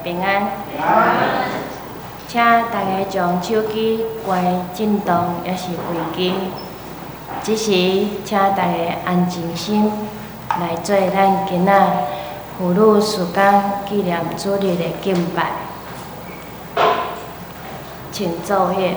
平安。請大家將手機關震動，抑是關機。這時，請大家安靜心來做咱今仔婦女事工紀念主日的敬拜。請奏樂。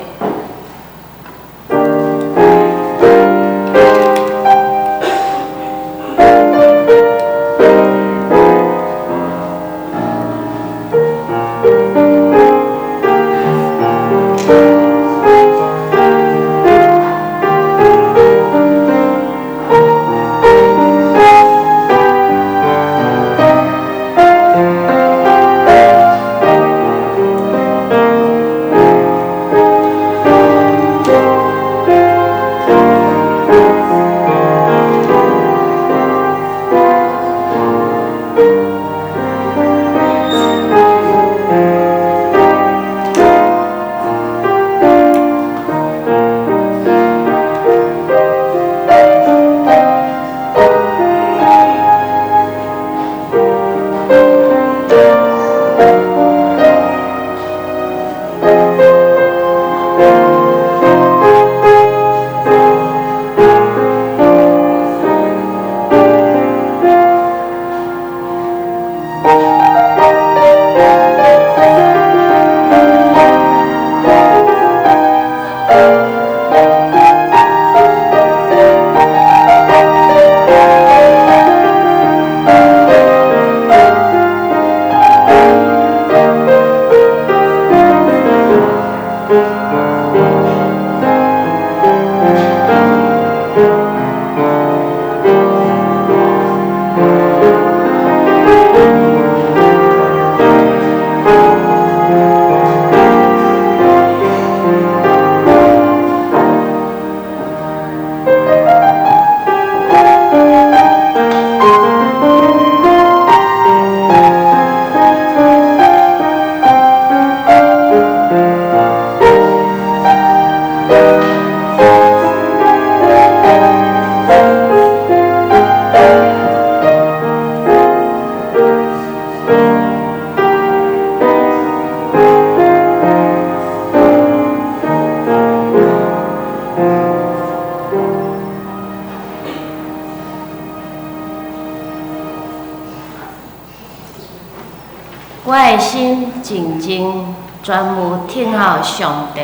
我的心靜靜，專無等候上帝。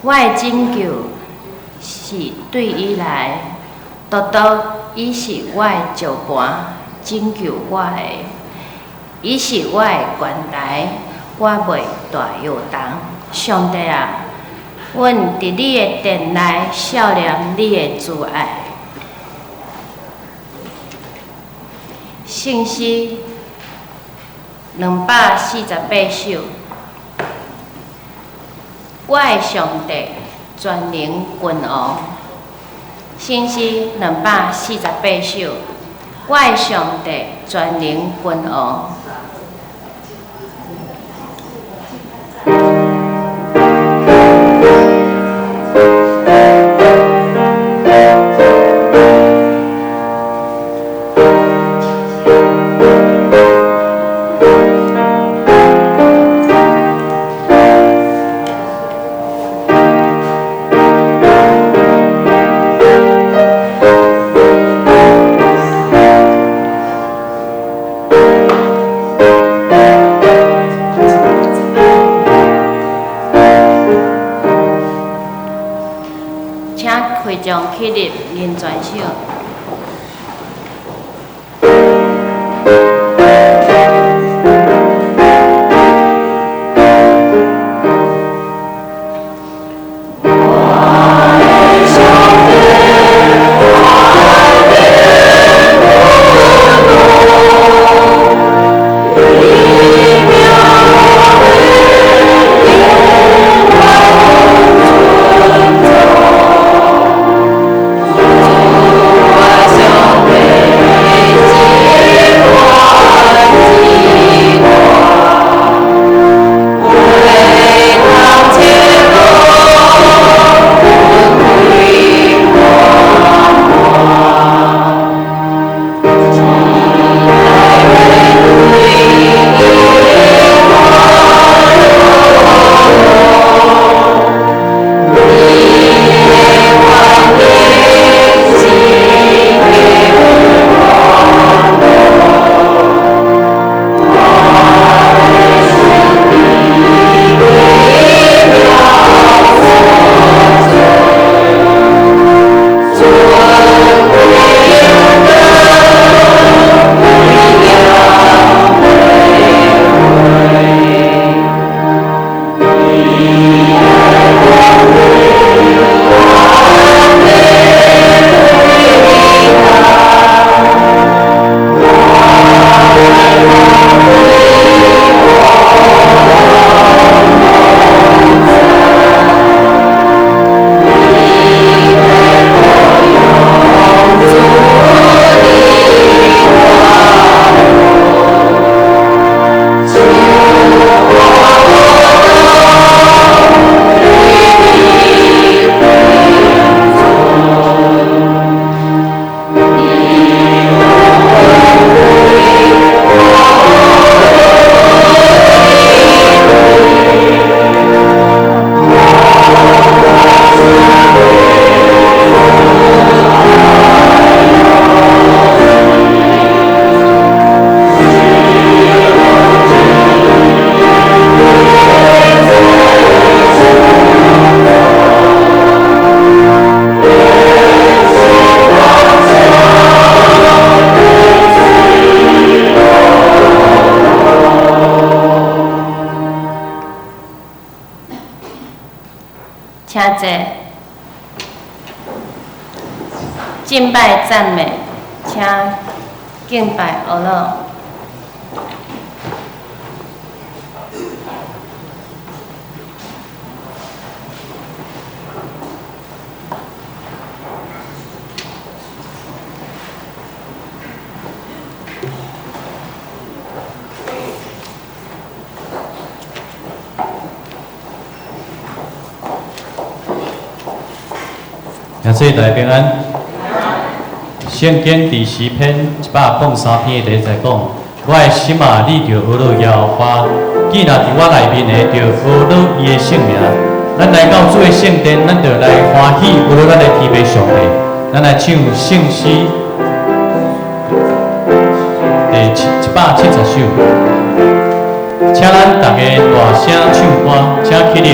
我的拯救是對伊來，獨獨伊是我的石磐，拯救我的。伊是我的懸台，我袂大搖動。上帝啊，阮佇你的殿內數念你的慈愛。聖詩248首，我的上帝全能君王。聖詩248首，我的上帝全能君王。請開將起立，認全手。我請坐。敬拜讚美，請敬拜阿樂。耶穌大家平安。聖經佇詩篇103篇第一節講：我的心啊，你著呵咾耶和華；見若佇我內面的，著呵咾伊的聖名。咱來到主的聖殿，咱著來歡喜呵咾咱的天父上帝。咱來唱聖詩第170首，請咱逐家大聲唱歌，請起立。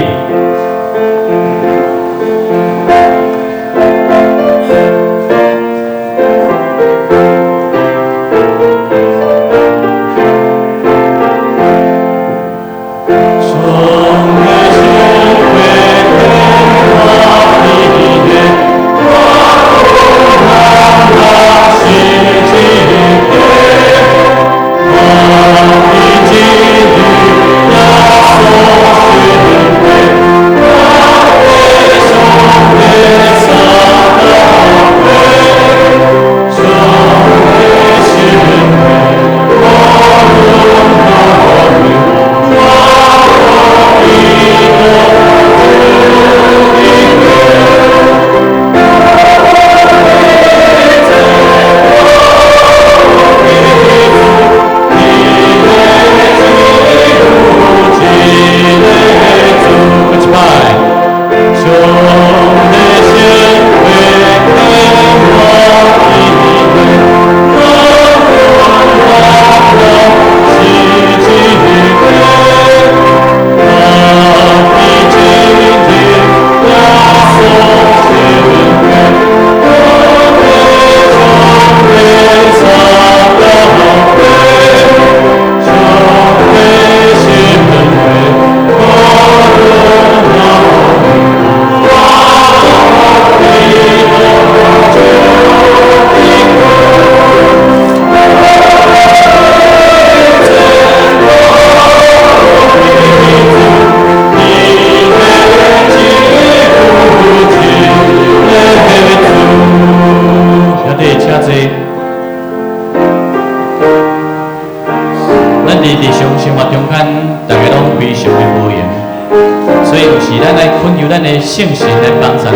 聖神來幫助咱，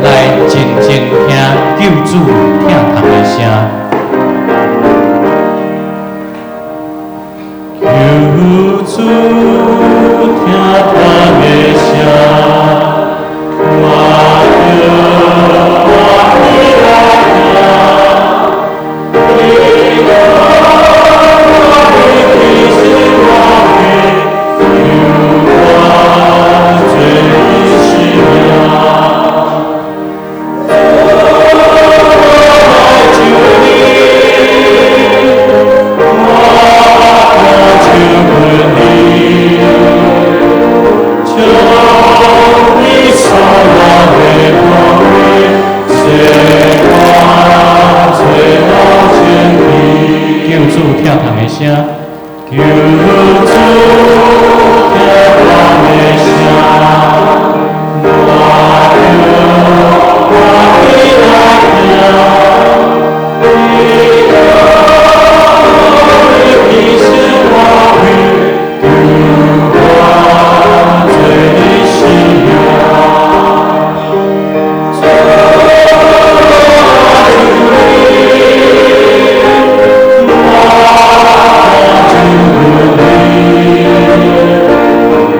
來靜靜聽救主疼痛的聲。救主疼痛的聲，我著歡喜來聽。你我的心我的，求我做救主疼痛的聲，救主疼痛的聲，我著歡喜來聽。你我的心我肺，求我做你生命。主，我求你，我求你。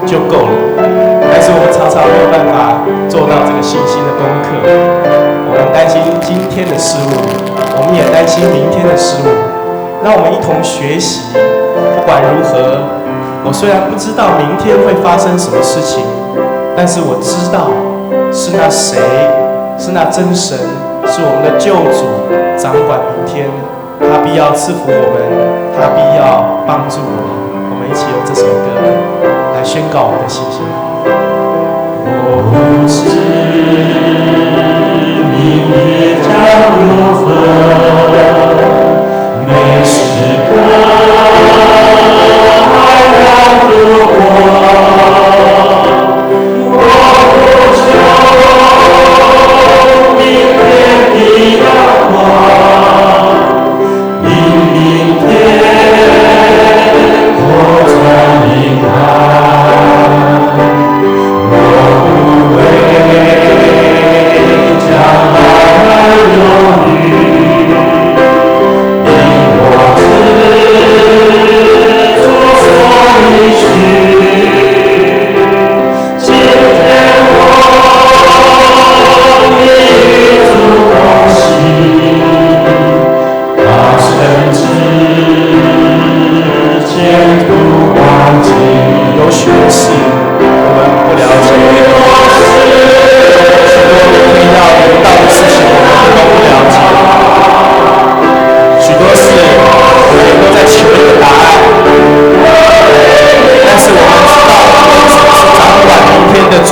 就夠了。但是我們常常沒有辦法做到這個信心的功課。我們擔心今天的事物，我們也擔心明天的事物。讓我們一同學習，不管如何，我雖然不知道明天會發生什麼事情，但是我知道是那誰，是那真神，是我們的救主掌管明天，他必要賜福我們，他必要幫助我們。我們一起用這首歌來宣告我們的信心。我不知明天將如何，每時刻愛讓度過。我不求明天的陽光，因明天活轉陰暗。我不為將來而憂慮，因我知主所應許。今天我已與主同行，他深知前途光景。有許多事我們不了解，許多明天要臨到的事情我們都不了解，許多事我們都在求一個答案，但是我們知道主是掌管明天的主，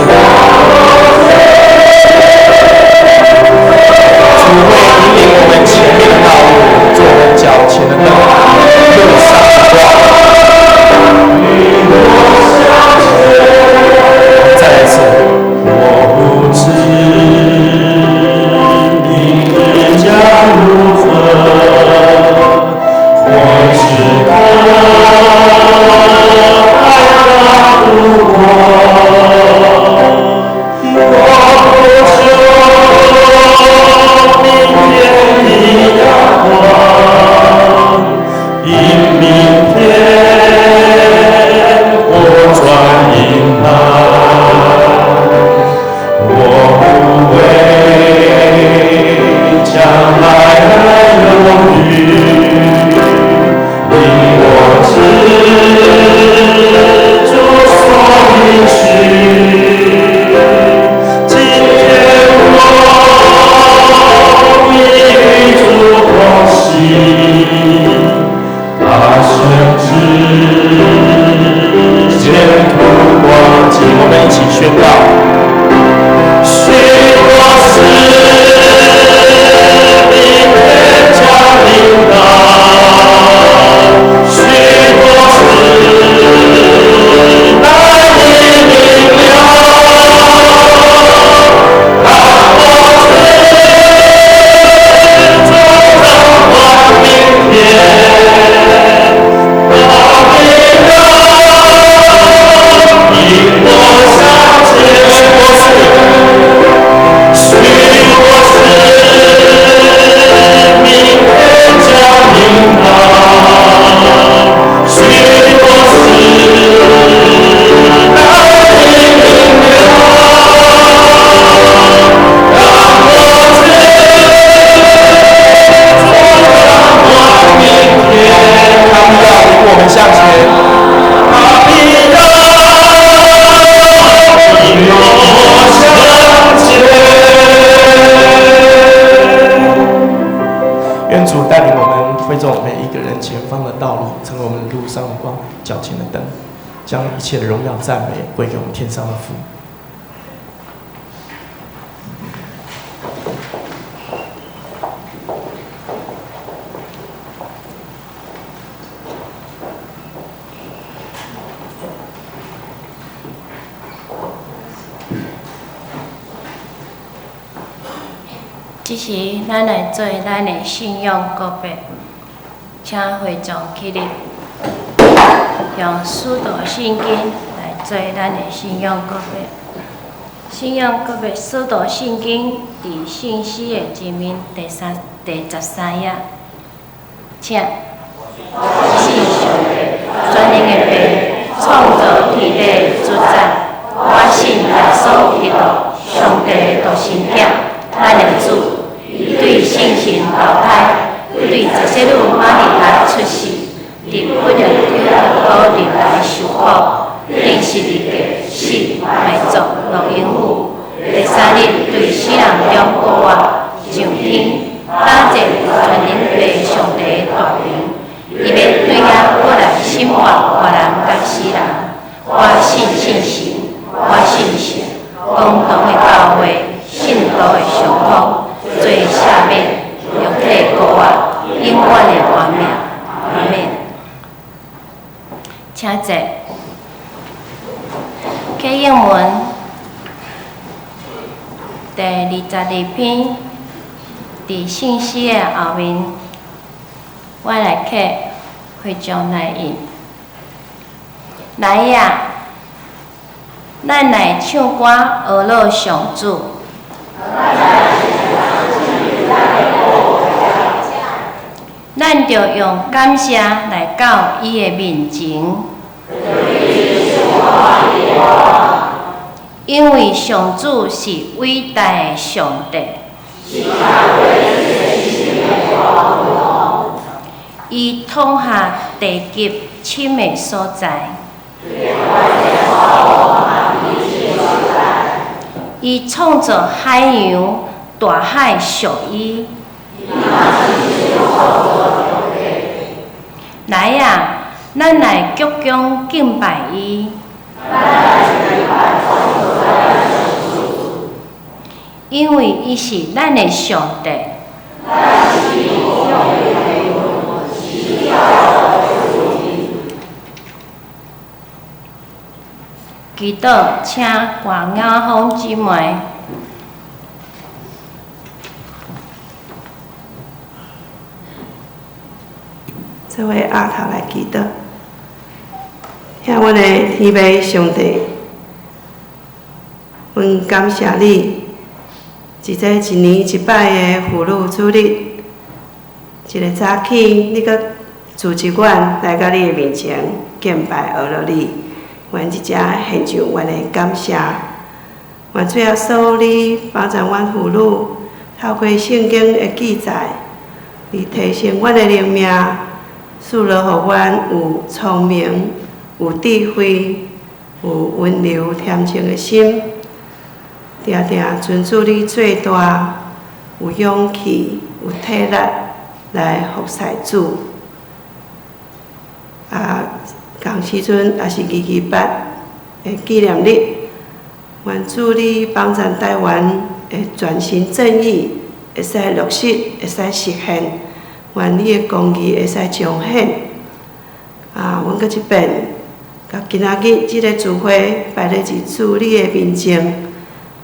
主會引領我們前面的道路，做我們腳前的燈，路上的光。再來一次，我不知明天將如何，或是可愛讓度過。我不求明天的陽光，因明天活轉陰暗。我不為將來而憂慮，因我知主所應許。今天我已與主同行，他深知前途光景。我們一起宣告。許多事明天將臨到，許多事難以明了，但我知主掌管明天，他必要引我向前。許多事明天將臨到，許多事難以明了，但我知主掌管明天，他必要引我們向前，他必要引我向前。願主帶領我們揮動每一個人前方的道路，成為我們路上的光，腳前的燈，將一切的榮耀讚美歸給我們天上的父。這時，咱來做咱的信仰告白，請會眾起立，用使徒信經來做咱的信仰告白。信仰告白，使徒信經佇信息的前面第13頁，請。我信上帝，全能的父，創造天地主宰。十字架死埋葬落阴府，第三日对死人中复活，上天，担坐全能父上帝的大权，伊欲对遐阁来审判活人佮死人。我信圣神，我信圣公同的教会，圣徒的相通，罪赦免，肉体复活，永远的活命。阿们。请坐。启应文第22篇，伫圣诗的后面，我来刻会众来印。来啊，咱来唱歌呵咾上主。咱著用感谢来到伊的面前，因为上主是伟大的上帝，伊统辖地极深的所在，伊创造海洋，大海属伊。来啊，咱来鞠躬敬拜伊，因为伊是咱的上帝。祈祷，请郭雅芳姊妹。做伙阿头来祈祷，听阮的天父上帝，阮感谢你，伫这一年一摆的妇女主日，一个早起，你阁组织阮来到你的面前敬拜呵咾你，阮伫遮献上阮的感谢。愿主耶稣你帮助阮妇女，透过圣经的记载，你提升阮的灵命。赐落予阮有聪明、有智慧、有温柔恬静的心，定定尊主你最大，有勇气、有体力来服侍主。啊，仝时阵也是228的纪念日，愿主你帮助台湾的转型正义会使落实，会使实现。愿你的公义会使彰显。啊，阮阁一遍，共今仔日这个聚会摆咧伫主你的面前，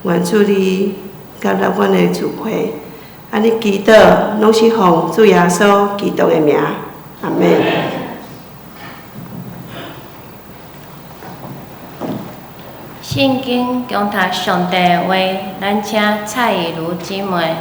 愿主你接纳阮的聚会。按呢祈祷，拢是奉主耶稣基督的名，阿们。圣经恭读上帝的话，咱请蔡以如姊妹。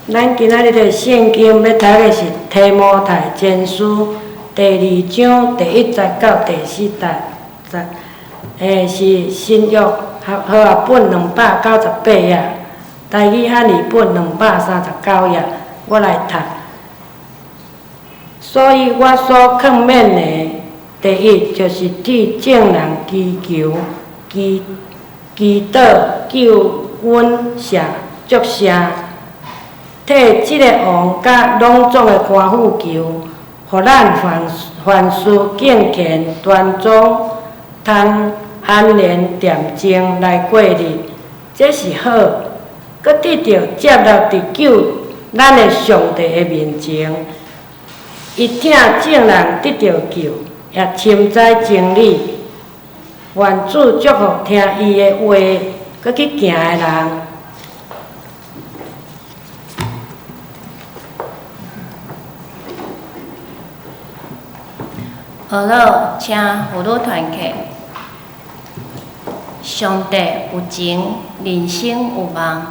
咱今仔日的圣经欲读的是提摩太前书第二章第一节到第四节，是新约和合本298页，台语汉语本239页，我来读。所以我所劝勉的，第一就是替众人祈求、祈祈祷、救恩、谢祝谢。替这个王佮拢总的官府求，予咱凡凡事敬虔端庄，通安然恬静来过日，这是好。阁得著接纳伫救咱的上帝的面前，伊疼众人得著救，也深知真理。愿主祝福听伊的话，阁去行的人。呵咾，请妇女团契。上帝有情，人生有梦。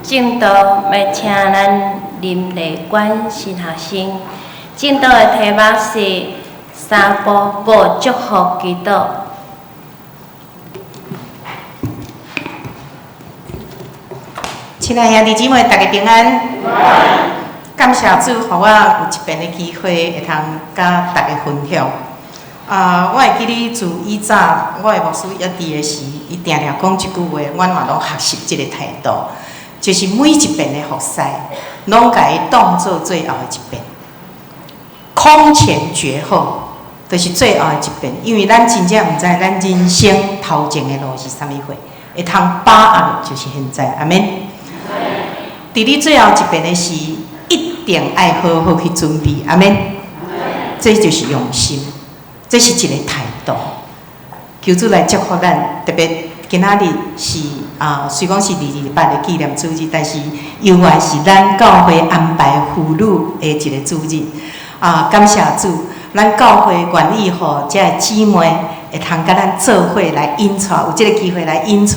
證道欲請咱林麗娟新學生，證道的題目是三步五祝福祈禱。親愛兄弟姊妹，大家平安。感謝主，予我有一遍的機會，會通佮大家分享。啊，我會記得自以早，我的牧師猶佇的時，伊定定講一句話，阮嘛攏學習這个態度，就是每一遍的服侍，攏共伊當做最後的一遍，空前絕後，就是最後的一遍。因為咱真正毋知咱人生頭前的路是啥物貨，會通把握就是現在。阿們。佇你最後一遍的時，一定愛好好去準備。阿們。這就是用心，這是一個態度。求主來祝福咱，特別今仔日是啊，雖講是228的紀念主日，但是猶原是咱教會安排婦女的一個主日。啊，感謝主，咱教會願意予這个姊妹會通佮咱做伙來引帶，有這個機會來引帶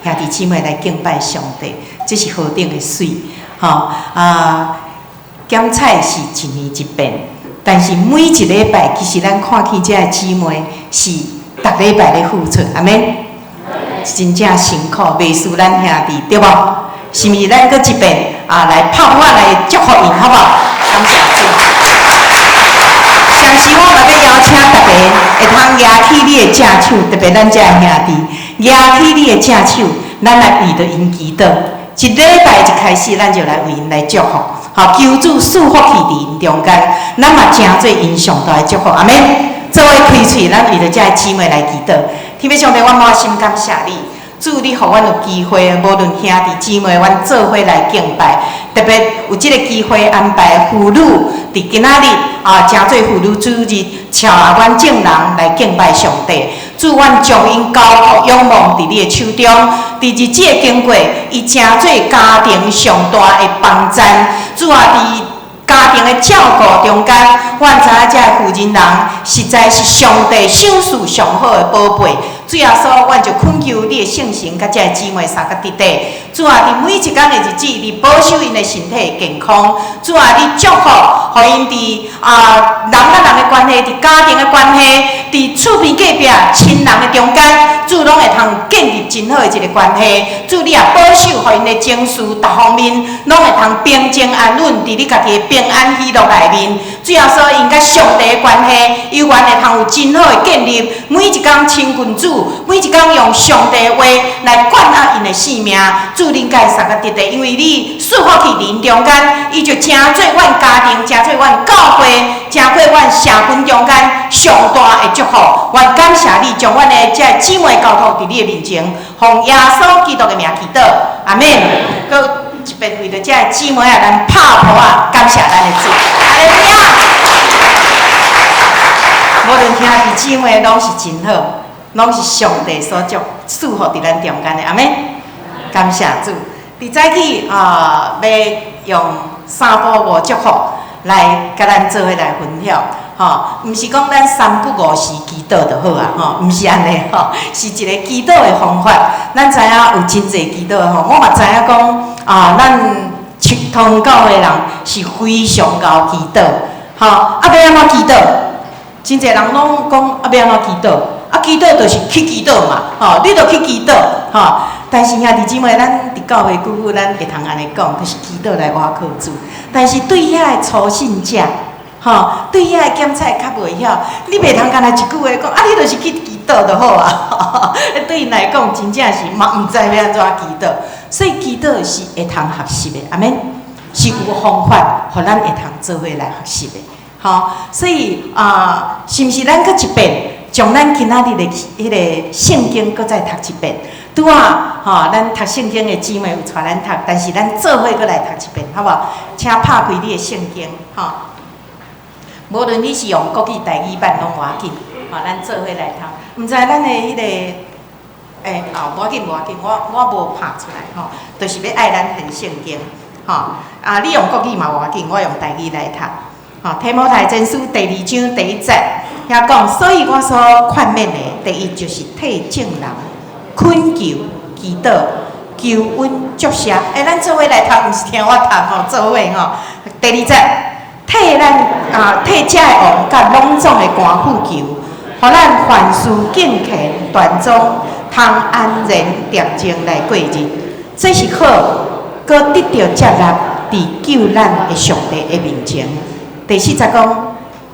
兄弟姊妹來敬拜上帝，這是何等的媠！吼啊，檢採是一年一遍，但是每一禮拜，其實咱看見這个姊妹是逐禮拜咧付出，阿們，真正辛苦，袂輸咱兄弟，對無？是毋是？咱閣一遍啊，來拍鼓來祝福𪜶，好無？感謝主。同時，我嘛欲邀請大家會通舉起你的正手，特別咱這个兄弟，舉起你的正手，咱來為著𪜶祈禱。一禮拜一開始，咱就來為𪜶來祝福，好，求主賜福氣佇𪜶中間，咱嘛成做𪜶上大的祝福，阿們。做伙開喙，咱為著這个姊妹來祈禱。天父上帝，我滿心感謝你，主你予阮有機會，無論兄弟姊妹，阮做伙來敬拜，特別有這個機會安排婦女佇今仔日啊，成做婦女主日，帶阮眾人來敬拜上帝。主，阮將𪜶交託仰望佇你的手中，佇日子的經過，伊成做家庭上大的幫贊。主啊，佇家庭的照顧中間，阮知影這个婦人人實在是上帝賞賜上好的寶貝。主耶穌，阮就懇求你的聖神佮這个姊妹相佮佇底。主啊，佇每一工的日子，你保守𪜶的身體健康。主啊，你祝福，予𪜶佇啊人佮人的關係，佇家庭的關係，佇厝邊隔壁親人的中間，主攏會通建立真好的一個關係。主，你也保守，予𪜶的情緒各方面攏會通平靜安穩，佇你家己的平安喜樂內面。主耶穌，𪜶佮上帝的關係，猶原會通有真好的建立。每一工親近主，每一工用上帝的話來灌壓𪜶的性命。主，恁佮伊相佮佇底，因為你賜福去恁中間，伊就成做阮家庭，成做阮教會，成做阮社群中間上大的祝福。阮感謝你，將阮的這个姊妹交託佇你的面前，奉耶穌基督的名祈禱，阿們。閣一遍為著這个姊妹啊，咱拍噗仔，感謝咱的主，哈利路亞。無論兄弟姊妹，攏是真好，攏是上帝所祝賜福佇咱中間的，阿們。感謝主。佇早起啊，欲用三步五祝福來佮咱做伙來分享，吼，毋是講咱三不五時祈禱就好啊，吼，毋是按呢，吼，是一個祈禱的方法。咱知影有真濟祈禱的吼，我嘛知影講啊，咱七通教會人是非常𠢕祈禱，吼，啊，欲按怎祈禱？真濟人攏講啊，欲按怎祈禱？啊，祈禱就是去祈禱嘛，吼，你就去祈禱，吼。但是兄弟姊妹，咱佇教會久久，咱會通按呢講，就是祈禱來倚靠主。但是對遐个初信者，吼，對遐个檢採較袂曉，你袂通干焦一句話講，啊，你就是去祈禱就好啊。對𪜶來講，真正是嘛毋知欲按怎祈禱。所以祈禱是會通學習的，阿們，是有方法，予咱會通做伙來學習的。吼，所以啊，是毋是咱閣一遍，將咱今仔日的彼个聖經閣再讀一遍？拄啊，吼，咱讀聖經的姊妹有帶咱讀，但是咱做伙閣來讀一遍，好無？請拍開你的聖經，吼。無論你是用國語、台語版攏無要緊，吼，咱做伙來讀。毋知咱的彼个，欸，哦，無要緊，無要緊，我我無拍出來，吼，就是欲愛咱還聖經，吼。啊，你用國語嘛無要緊，我用台語來讀。吼，提摩太前書第二章第一節遐講，所以我所勸勉的，第一就是替眾人懇求、祈禱、求阮祝謝。欸，咱做伙來讀，毋是聽我讀吼，做伙吼。第二節，替咱啊，替遮的王佮攏總的官府求，予咱凡事敬虔端莊，通安然恬靜來過日。這是好，閣得著接納佇救咱的上帝的面前。第四節講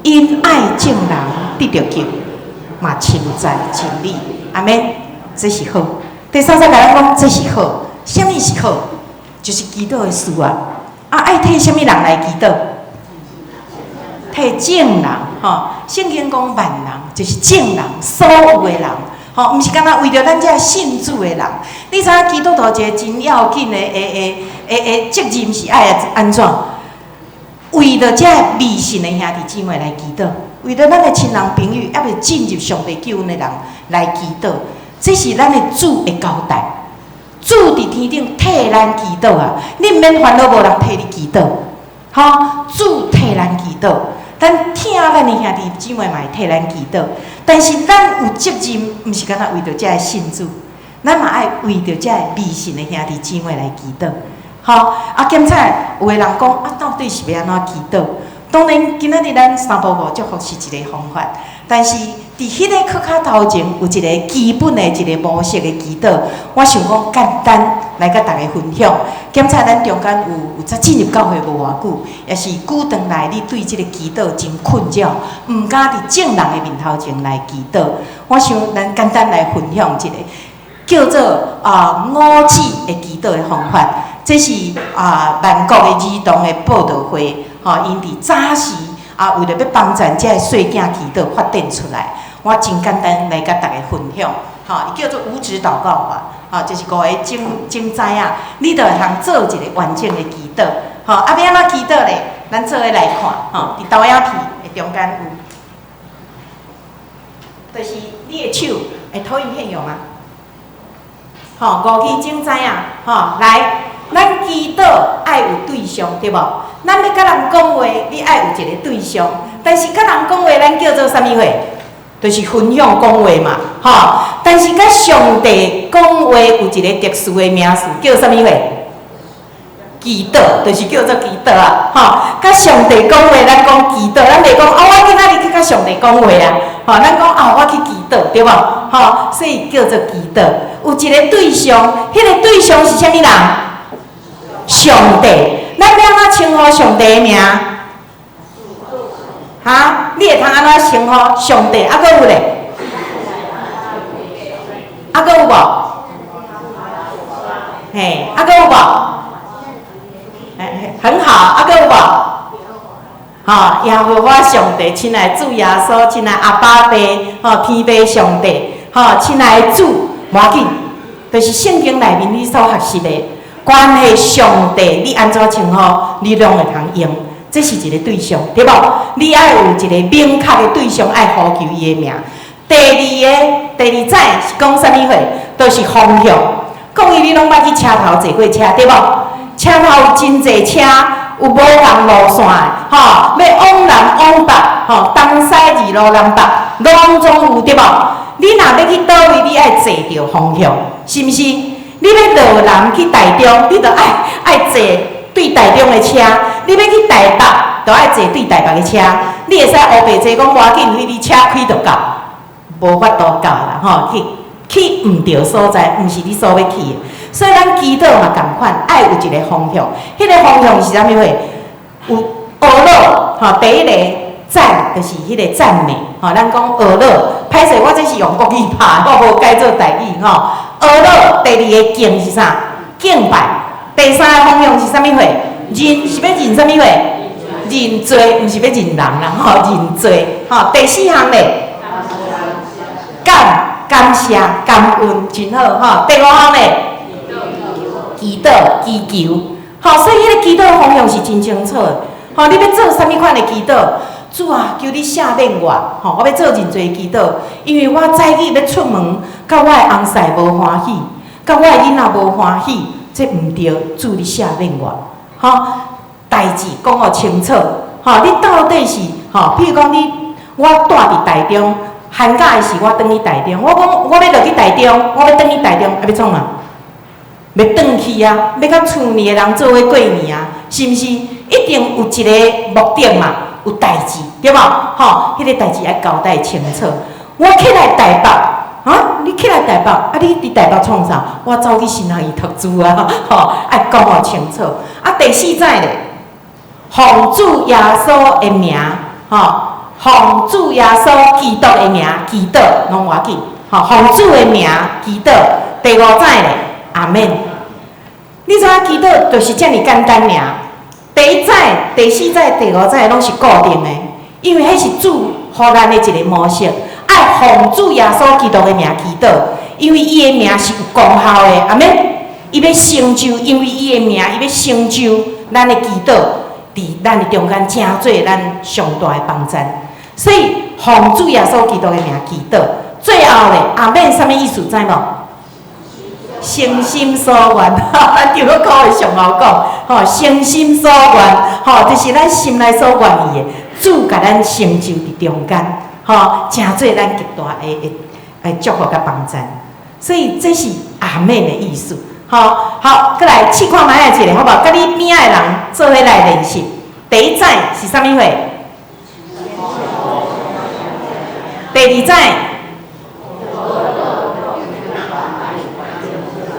，𪜶愛眾人得著救，嘛深知真理。阿們，這是好。第三節共咱講，這是好。啥物是好？就是祈禱的事啊。啊，愛替啥物人來祈禱？替眾人，吼。聖經講萬人，就是眾人，所有的人，吼，毋是干焦為著咱這信主的人。你知影基督徒一个真要緊的、的責任是愛按怎？為著這未信的兄弟姊妹來祈禱，為著咱的親人朋友猶未進入上帝救恩的人來祈禱，這是咱的主的交代。主佇天頂替咱祈禱啊！你毋免煩惱無人替你祈禱，吼！主替咱祈禱，咱疼咱的兄弟姊妹嘛會替咱祈禱。但是咱有責任，毋是干焦為著這个信主，咱嘛愛為著這个未信的兄弟姊妹來祈禱。吼！啊，檢查有的人講啊，到底是欲按怎祈禱？當然，今仔日咱三步五祝福是一个方法，但是佇彼个閣較頭前有一个基本的一个模式的祈禱，我想講簡單來佮大家分享。檢查咱中間有才進入教會無偌久，抑是久長來你對這个祈禱真困擾，毋敢佇眾人的面頭前來祈禱。我想咱簡單來分享一个叫做五指的祈禱的方法。這是萬國的兒童的佈道會，吼，𪜶佇早時啊，為著欲幫贊這个細囝祈禱發展出來，我真簡單來佮大家分享，吼，伊叫做五指禱告法，吼，就是五个指指仔啊，你就會通做一个完整的祈禱，吼，啊，欲按怎祈禱咧？咱做伙來看，吼，佇投影片的中間有，就是你的手，欸，投影片有嗎？吼，五支指仔啊，吼，來。咱祈禱愛有對象，對無？咱欲佮人講話，你愛有一个對象。但是佮人講話，咱叫做啥物話？就是分享講話嘛，吼。但是佮上帝講話有一个特殊的名詞，叫啥物話？祈禱，就是叫做祈禱啊，吼。佮上帝講話，咱講祈禱，咱袂講啊，我今仔日去佮上帝講話啊，吼，咱講啊，我去祈禱，對無？吼，所以叫做祈禱。有一个對象，彼個對象是啥物人？上帝，咱欲按怎稱呼上帝的名？哈？你會通按怎稱呼上帝？啊，閣有咧？啊，閣有無？嘿，啊，閣有無？很好，啊，閣有無？吼，耶和華上帝，親愛主耶穌，親愛阿爸父，吼，天父上帝，吼，親愛主，無要緊，就是聖經內面你所學習的。關係上帝，你按怎稱呼，你攏會通用。這是一個對象，對無？你愛有一個明確的對象，愛呼求伊的名。第二个，第二指是講啥物話？就是方向。各位，你攏捌去車頭坐過車，對無？車頭有真濟車，有無仝路線的，吼，欲往南往北，吼，東西二路南北，攏總有，對無？你若欲去佗位，你愛坐著方向，是毋是？你欲落南去台中，你就愛愛坐對台中的車；你欲去台北，就愛坐對台北的車。你會使烏白坐講無要緊，你車開就到，無法度到啦，吼！去去毋著所在，毋是你所欲去的。所以咱祈禱嘛仝款，愛有一个方向。彼个方向是啥物貨？有呵咾，吼，第一个讚就是彼个讚美，吼，咱講呵咾。歹勢，我這是用國語拍，我無改做台語，吼。呵咾，第二个敬是啥？敬拜。第三个方向是啥物貨？認是欲認啥物貨？認罪，毋是欲認人啦，吼，認罪。吼，第四項咧，感感謝感恩，真好，吼。第五項咧，祈禱祈求。吼，所以彼个祈禱方向是真清楚的。吼，你欲做啥物款的祈禱？主啊，求你赦免我，吼，我欲做認罪祈禱，因為我早起欲出門，佮我的翁婿無歡喜，佮我的囡仔無歡喜，這毋對，主你赦免我，吼，代誌講予清楚，吼，你到底是吼，譬如講你，我蹛佇台中，寒假的時我轉去台中，我講我欲落去台中，我欲轉去台中，啊欲創啥？欲轉去啊，欲佮厝內的人做伙過年啊，是毋是？一定有一個目的嘛，有代誌，對無？吼，彼個代誌愛交代清楚。我起來台北，啊，你起來台北，啊，你佇台北創啥？我走去新學院讀書啊，吼，愛講予清楚。啊，第四擺咧，奉主耶穌的名，吼，奉主耶穌基督的名，祈禱，攏無要緊，吼，奉主的名祈禱。第五擺咧，阿們。你知影祈禱就是遮爾簡單爾。第一擺、第四擺、第五擺攏是固定的，因為彼是主予咱的一個模式，愛奉主耶穌基督的名祈禱，因為伊的名是有功效的，阿們。伊欲成就，因為伊的名，伊欲成就咱的祈禱，佇咱的中間成做咱上大的幫贊。所以奉主耶穌基督的名祈禱，最後咧，阿們啥物意思？知無？誠心所願，咱長老會上後講，吼，誠心所願，吼，就是咱心內所願意的，主共咱成就佇中間，吼，成做咱極大的的的祝福佮幫贊。所以這是阿們的意思，吼，好，閣來試看覓仔一个，好無？佮你邊仔的人做伙來練習。第一擺是啥物貨？第二擺。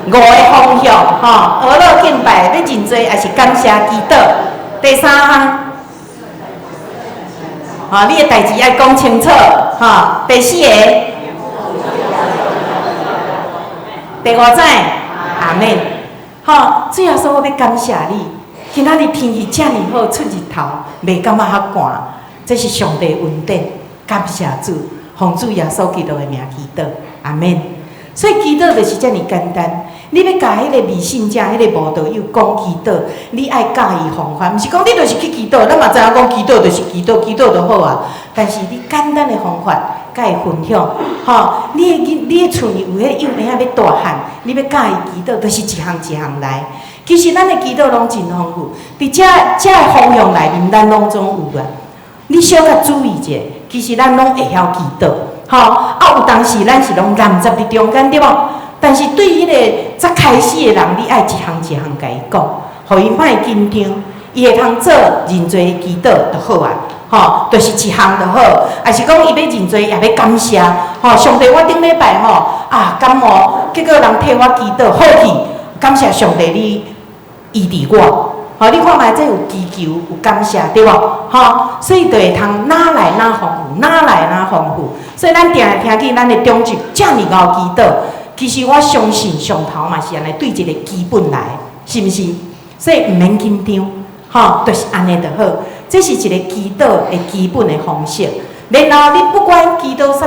五个方向，吼，呵咾敬拜，欲認罪，抑是感謝祈禱。第三項，吼，你的代誌愛講清楚，吼。第四個，第五擺，阿們，吼，主耶穌，我欲感謝你，今仔日天氣遮爾好，出日頭，袂感覺較寒，這是上帝恩典，感謝主，奉主耶穌基督的名祈禱，阿們。所以祈禱就是遮爾簡單。你欲共彼個未信者、彼個無道友講祈禱，你愛教伊方法，毋是講你就是去祈禱。咱嘛知影講祈禱就是祈禱，祈禱就好啊。但是你簡單的方法，共伊分享，吼，你的囡，你的厝裡有彼幼嬰仔欲大漢，你欲教伊祈禱，就是一項一項來。其實咱的祈禱攏真豐富，佇遮遮个方向內面，咱攏總有啊。你小可注意者，其實咱攏會曉祈禱。吼，啊，有當時咱是攏難雜佇中間，對無？但是對彼個才開始的人，你愛一項一項共伊講，予伊莫緊張，伊會通做認罪的祈禱就好啊。吼，就是一項就好。抑是講伊欲認罪，也欲感謝。吼，上帝，我頂禮拜吼啊感冒，結果人替我祈禱好去，感謝上帝你醫治我。吼，你看覓這有祈求，有感謝，對無？吼，所以就會通哪來哪豐富，哪來哪豐富。所以咱定定聽見咱的長執遮爾𠢕祈禱，其實我相信上頭嘛是按呢對一個基本來，是毋是？所以毋免緊張，吼，就是按呢就好。這是一個祈禱的基本的方式。然後你不管祈禱啥，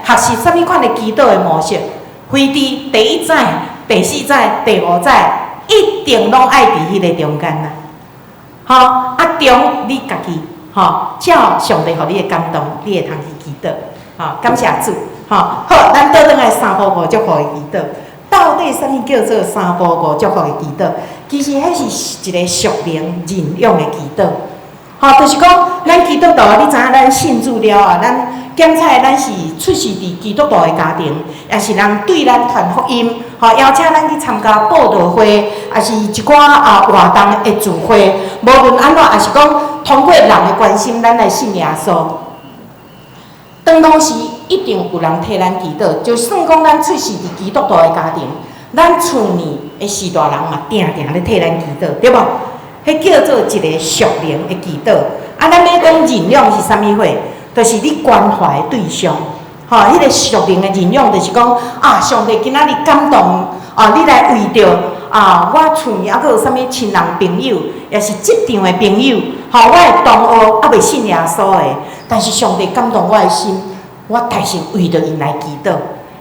學習啥物款的祈禱的模式，非佇第一擺、第四擺、第五擺。一定攏愛佇彼個中間啦，吼啊中你家己吼，照上帝予你的感動，你會通去祈禱，吼感謝主，吼好，咱倒轉來三步五祝福的祈禱，到底啥物叫做三步五祝福的祈禱？其實彼是一個屬靈認養的祈禱，吼，就是講咱基督徒，你知影咱信主了後，咱檢查咱是出世佇基督徒的家庭，抑是人對咱傳福音，吼邀請咱去參加布道會，抑是一寡啊活動的聚會，無論按怎，抑是講通過人的關心，咱來信耶穌。當當時一定有人替咱祈禱，就算講咱出世佇基督徒的家庭，咱厝內的序大人嘛，定定咧替咱祈禱，對無？彼叫做一個屬靈的祈禱。啊，咱欲講認養是啥物貨？就是你關懷的對象，吼，彼個屬靈的認養就是講啊，上帝今仔日感動啊，你來為著啊，我厝裡猶閣有啥物親人朋友，抑是職場的朋友，吼，我的同學猶未信耶穌的，但是上帝感動我的心，我代先為著𪜶來祈禱。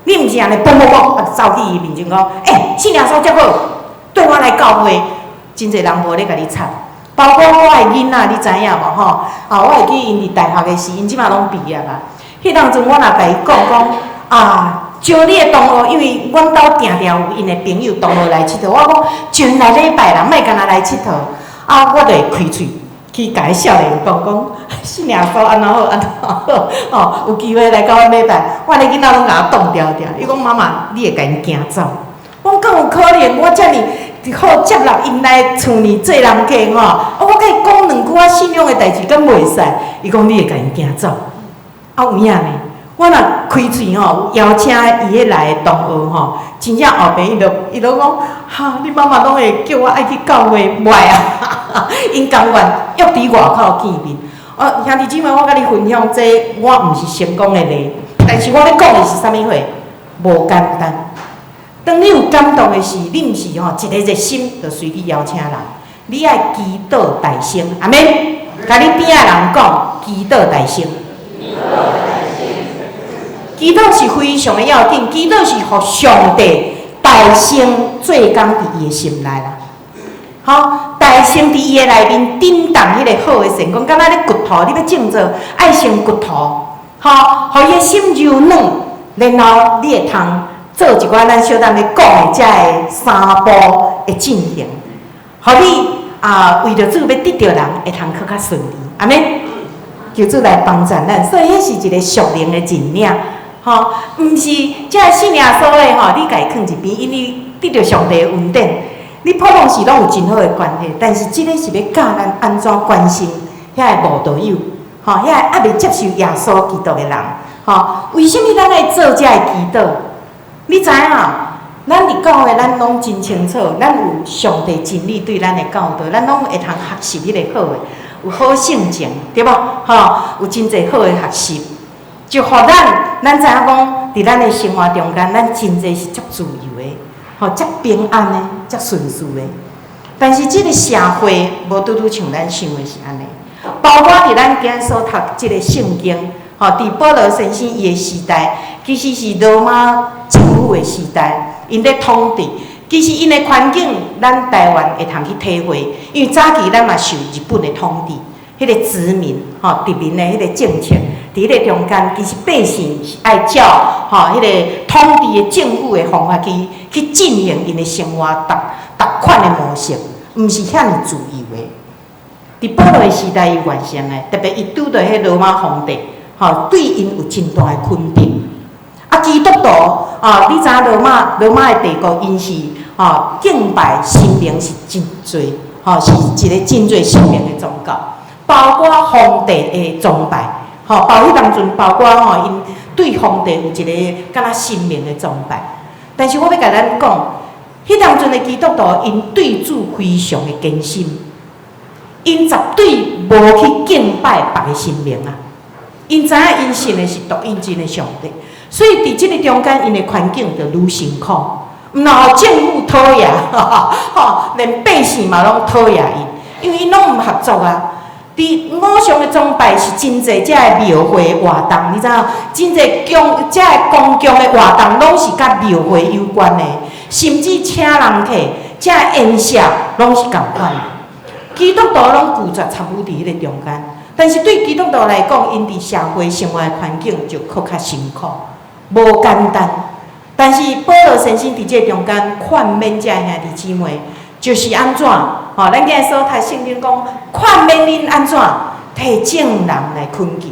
你毋是按呢嘣嘣嘣啊，走去伊面前講，欸，信耶穌遮好，綴我來教會，真濟人無咧共你插。包括我的囡仔，你知影無吼？啊，我會記𪜶佇大學的時，𪜶這馬攏畢業啊。彼當陣我若共伊講講啊，招你的同學，因為阮兜定定有𪜶的朋友同學來𨑨迌，我講招𪜶來禮拜啦，莫干焦來𨑨迌。啊，我就會開喙去共彼少年講講，信耶穌按怎好按怎好，吼，有機會來共阮禮拜，我的囡仔攏共我擋牢牢。伊講媽媽，你會共𪜶驚走？我講敢有可能我遮爾好接納𪜶來厝裡做人客吼？啊，我共伊講兩句仔信仰的代誌，敢袂使？伊講你會共𪜶驚走。啊，有影呢？我若開喙吼，邀請伊彼來的同學吼，真正後邊伊就講，哈，你媽媽攏會叫我愛去教會，袂啊，𪜶甘願約佇外口見面。哦，兄弟姊妹，我共你分享這個，我毋是成功的例，但是我欲講的是啥物貨？無簡單。當你有感動的時，你毋是吼一個熱心就隨去邀請人，你愛祈禱代先，阿們？共你邊仔人講，祈禱代先。祈禱是非常的要緊，祈禱是予上帝代先做工佇伊的心內啦。吼，代先佇伊的內面震動彼個好的善工，敢若咧掘土，你欲種做，愛先掘土，吼，予伊的心柔軟，然後你會通做一寡咱小等欲講的遮个三步的進行，予你啊為著主欲得著人，會通閣較順利，阿們？求主來幫助咱，所以彼是一个屬靈的認領，吼，毋是遮个信耶穌的吼，你共伊囥一邊，因為得著上帝的恩典，你普通時攏有真好的關係，但是這个是欲教咱按怎關心遐个慕道友，吼，遐個猶未接受耶穌基督的人，吼，為啥物咱愛做遮個祈禱？你知影？咱佇教會，咱攏真清楚，咱有上帝真理對咱的教導，咱攏會通學習彼個好的，有好性情，對無？吼，有真濟好的學習，就予咱，咱知影講，佇咱的生活中間，咱真濟是足自由的，吼，足平安的，足順遂的。但是這个社會無拄拄像咱想的是按呢，包括佇咱今仔所讀這个聖經，吼，佇保羅先生伊的時代，其實是羅馬政府的時代，𪜶咧統治。其實𪜶的環境，咱台灣會通去體會，因為早期咱嘛受日本的統治，彼個殖民吼殖民的彼個政策，佇彼個中間，其實百姓是愛照吼彼個統治的政府的方法去進行𪜶的生活，逐逐款的模式，毋是遐爾自由的。佇保羅的時代，伊完成的，特別伊拄著彼羅馬皇帝，吼對𪜶有真大的肯定。啊，基督徒啊，你知影羅馬的帝國，𪜶是吼敬拜神明是真濟，吼是一個真濟神明的宗教，包括皇帝的崇拜，吼包彼當陣包括吼𪜶對皇帝有一個敢若神明的崇拜。但是我欲共咱講，彼當陣的基督徒，𪜶對主非常的堅心，𪜶絕對無去敬拜別个神明啊！𪜶知影𪜶信的是獨一真的上帝，所以佇這个中間，𪜶的環境就愈辛苦，毋若予政府討厭，吼，連百姓嘛攏討厭𪜶，因為𪜶攏毋合作啊。佇偶像的崇拜是真濟遮个廟會活動，你知影？真濟公遮个公共的活動攏是佮廟會有關的，甚至請人客、遮宴席攏是仝款。基督徒攏拒絕參與佇彼个中間，但是對基督徒來講，𪜶佇社會生活的環境就閣較辛苦，無簡單。但是保羅先生佇這中間勸勉遮兄弟姊妹，就是按怎？吼，咱今日所讀聖經講，勸勉恁按怎？替眾人來懇求，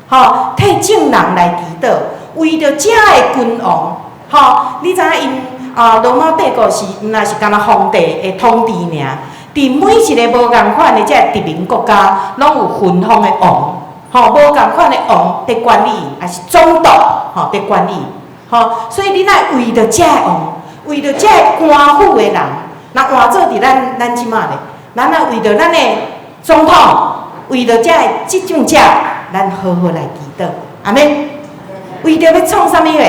吼，替眾人來祈禱，為著遮个君王，吼，你知影𪜶啊？羅馬帝國是毋若是干焦皇帝的統治爾？佇每一个無仝款的遮个殖民國家，攏有分封的王，吼，無仝款的王佇管理，抑是總督，吼，佇管理，吼，所以恁愛為著遮个王，為著遮个官府的人，若換做佇咱這馬咧，咱愛為著咱的總統，為著遮個執政者，咱好好來祈禱，阿們？為著欲創啥物貨？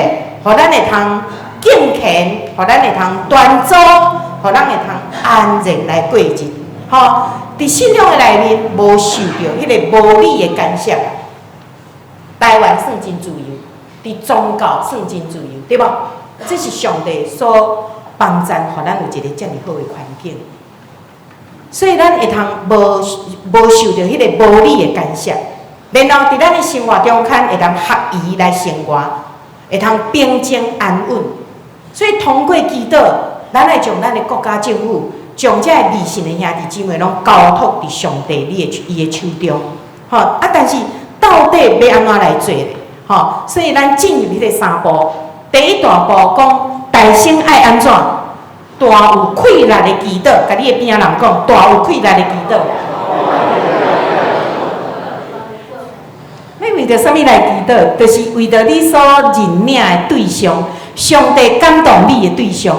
予咱會通敬虔，予咱會通端莊，予咱會通安然來過日。吼，佇信仰的內面，無受著彼个無理的干涉。台灣算真自由，佇宗教算真自由，對無？這是上帝所幫贊，予咱有一个遮爾好的環境。所以咱會通無受著彼个無理的干涉，然後佇咱的生活中間會通合宜來生活，會通平靜安穩。所以通過祈禱，咱愛將咱的國家政府，將遮个未信的兄弟姊妹攏交託佇上帝你的伊的手中。吼啊！但是到底欲按怎來做咧？吼，所以咱進入彼个三步，第一大步講，代先愛按怎？大有氣力的祈禱，共你的邊仔人講，大有氣力的祈禱。欲為著啥物來祈禱？就是為著你所認領的對象，上帝感動你的對象，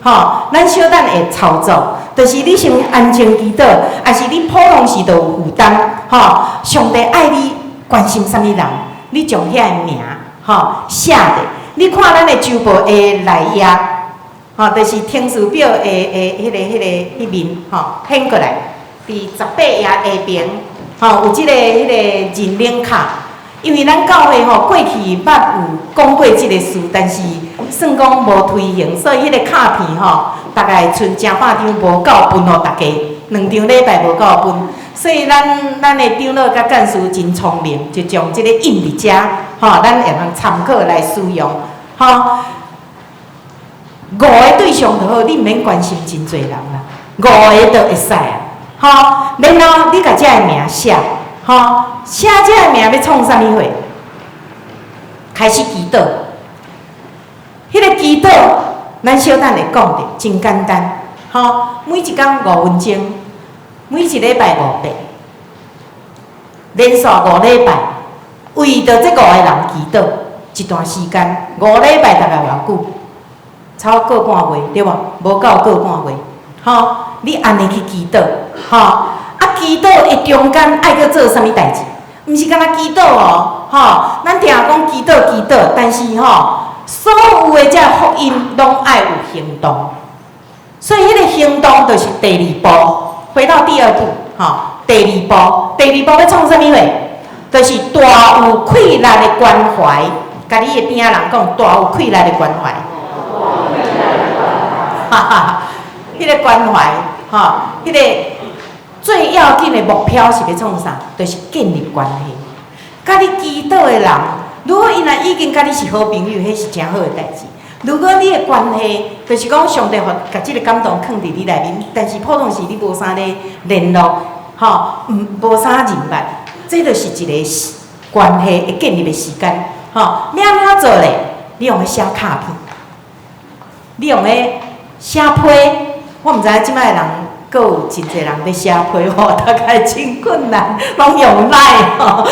吼，咱小等會操作，就是你先安靜祈禱，抑是你普通時就有負擔，吼，上帝愛你關心啥物人，你將遐个名，吼，寫著。你看咱的週報的內頁，吼，就是聽事表的的彼個彼個彼面，吼，掀過來，佇18頁下爿，吼，有這个彼个認領卡。因為咱教會吼過去捌有講過這个事，但是算講無推行，所以彼個卡片吼，大概賰成百張無夠分予大家，兩場禮拜無夠分，所以咱咱的長老佮幹事真聰明，就將這个印佇遮，吼，咱會通參考來使用，吼。五個對象就好，你毋免關心真濟人啦，五個就會使啊，吼。然後你共這个名寫。吼，寫這个名欲創啥物貨？開始祈禱。彼个祈禱，咱小等會講著，真簡單。吼，每一工5分鐘，每一禮拜五遍，連續5禮拜，為著這五個人祈禱一段時間，5禮拜大概偌久？差不多個半月，對無？無夠個半月。吼，你按呢去祈禱，吼。啊，祈禱的中間愛閣做啥物代誌？毋是干焦祈禱哦，吼！咱定講祈禱祈禱，但是吼，所有的這福音攏愛有行動。所以彼个行動就是第二步，回到第二步，吼，第二步，第二步欲創啥物貨？就是大有氣力的關懷，共你的邊仔人講，大有氣力的關懷。哈哈，彼个關懷，吼，彼个。最要緊的目標是欲創啥？就是建立關係。佮你祈禱的人，如果伊若已經佮你是好朋友，彼是誠好的代誌。如果你的關係，就是講上帝予共這个感動囥佇你內面，但是普通時你無啥咧聯絡，吼，毋無啥認捌，這就是一个關係會建立的時間，吼。欲按怎做咧？你用咧寫卡片，你用咧寫批，我毋知影這擺的人。閣有真濟人欲寫批吼，大概真困難，攏用 LINE 吼，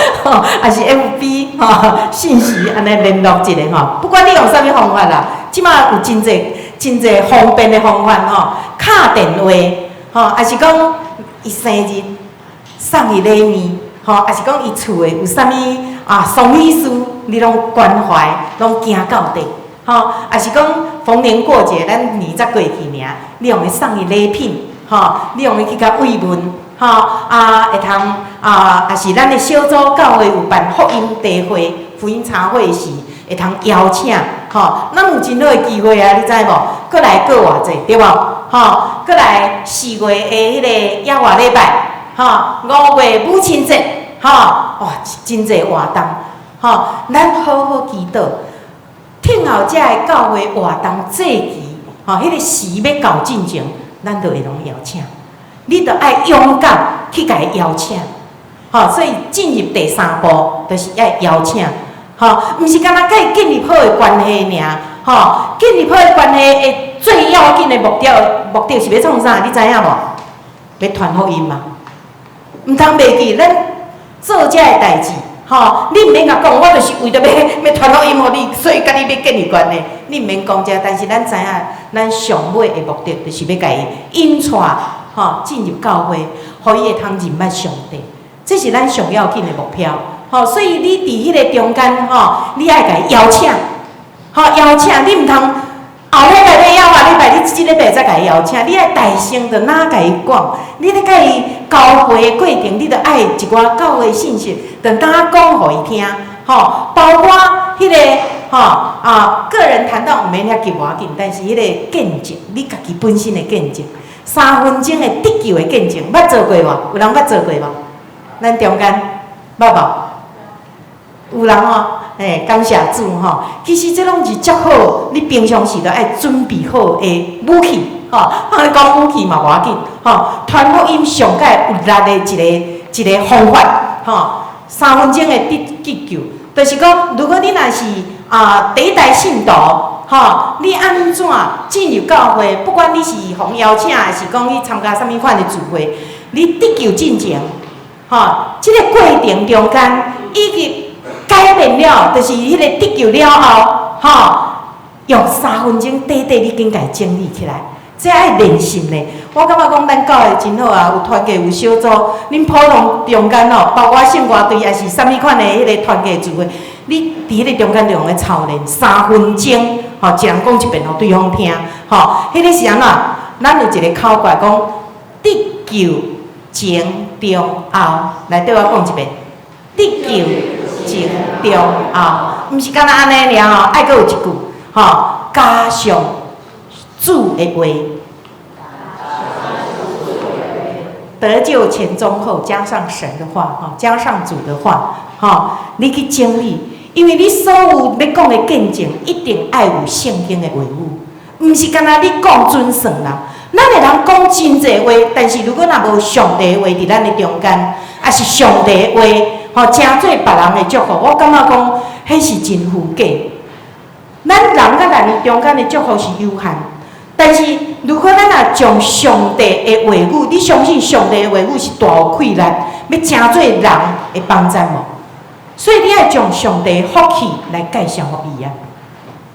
抑是 FB 吼，信息按呢聯絡一下吼。不管你用啥物方法啦，這馬有真濟真濟方便的方法吼，敲電話吼，抑是講伊生日送伊禮物吼，抑是講伊厝的有啥物啊喪喜事，你攏關懷，攏行到底吼，抑是講逢年過節，咱年才過去爾，你用咧送伊禮品。吼，你用咧去共慰問，吼啊，會通啊，抑是咱的小組教會有辦福音茶會、福音茶會時，會通邀請，吼，咱有真好的機會啊，你知無？閣來閣偌濟，對無？吼，閣來4月的彼个耶和華禮拜，吼，5月母親節，吼，哇，真濟活動，吼，咱好好祈禱，聽候這个教會活動節期，吼，彼个時欲到進前。咱就會攏邀請，你著愛勇敢去共伊邀請，吼，所以進入第三步，就是愛邀請，吼，毋是干焦共伊建立好的關係爾，吼，建立好的關係的最要緊的目的，目的是欲創啥？你知影無？欲傳福音嘛？毋通袂記，咱做這个代誌，吼，你毋免共講，我就是為著欲欲傳福音予你，所以共你欲建立關係。你毋免講這，但是咱知影，咱上尾的目的就是欲共伊引帶，吼，進入教會，予伊會通認捌上帝，這是咱上要緊的目標，吼。所以你佇彼个中間，吼，你愛共伊邀請，吼，邀請，你毋通後禮拜欲邀啊，禮拜你這禮拜才共伊邀請，你愛大聲就哪共伊講，你咧共伊交會的過程，你著愛一寡教會信息，就哪講予伊聽，吼，包括彼个。吼啊，個人談道毋免遐急無要緊，但是彼個見證，你家己本身的見證，3分鐘的得救的見證，捌做過無？有人捌做過無？咱中間捌無？有人哦，嘿，感謝主吼。其實這攏是足好，你平常時就愛準備好的武器，吼。我講武器嘛無要緊，吼。傳福音上蓋有力的一個一個方法，吼。3分鐘的得救，就是講，如果你若是啊，第一代信徒，吼，你按怎進入教會？不管你是予邀請，還是講去參加啥物款的聚會，你得救進前，吼，這个過程中間，以及改變了，就是彼个得救了後，吼，用3分鐘短短你緊共整理起來，這愛練習呢。我感覺講咱教會真好啊，有團契有小組，恁普通中間哦，包括聖歌隊，抑是啥物款的彼个團契聚會，你佇彼个中間就用咧操練三分鐘，吼，一人講一遍，予對方聽，吼，彼个是按怎？咱有一个口訣講，得救前中後，來綴我講一遍，得救前中後，毋是干焦按呢爾吼，愛閣有一句，吼，加上主的話，得救前中後加上神的話，吼，加上主的話，吼，你去整理，因為你所有欲講的見證，一定愛有聖經的話語，毋是干焦你講準算啦。咱會通講真濟話，但是如果若無上帝的話佇咱的中間，抑是上帝的話，吼，成做別人的祝福，我感覺講，彼是真虛假。咱人佮人的中間的祝福是有限，但是如果咱若將上帝的話語，你相信上帝的話語是大有氣力，欲成做人的幫贊無？所以你愛將上帝的福氣來介紹予伊啊。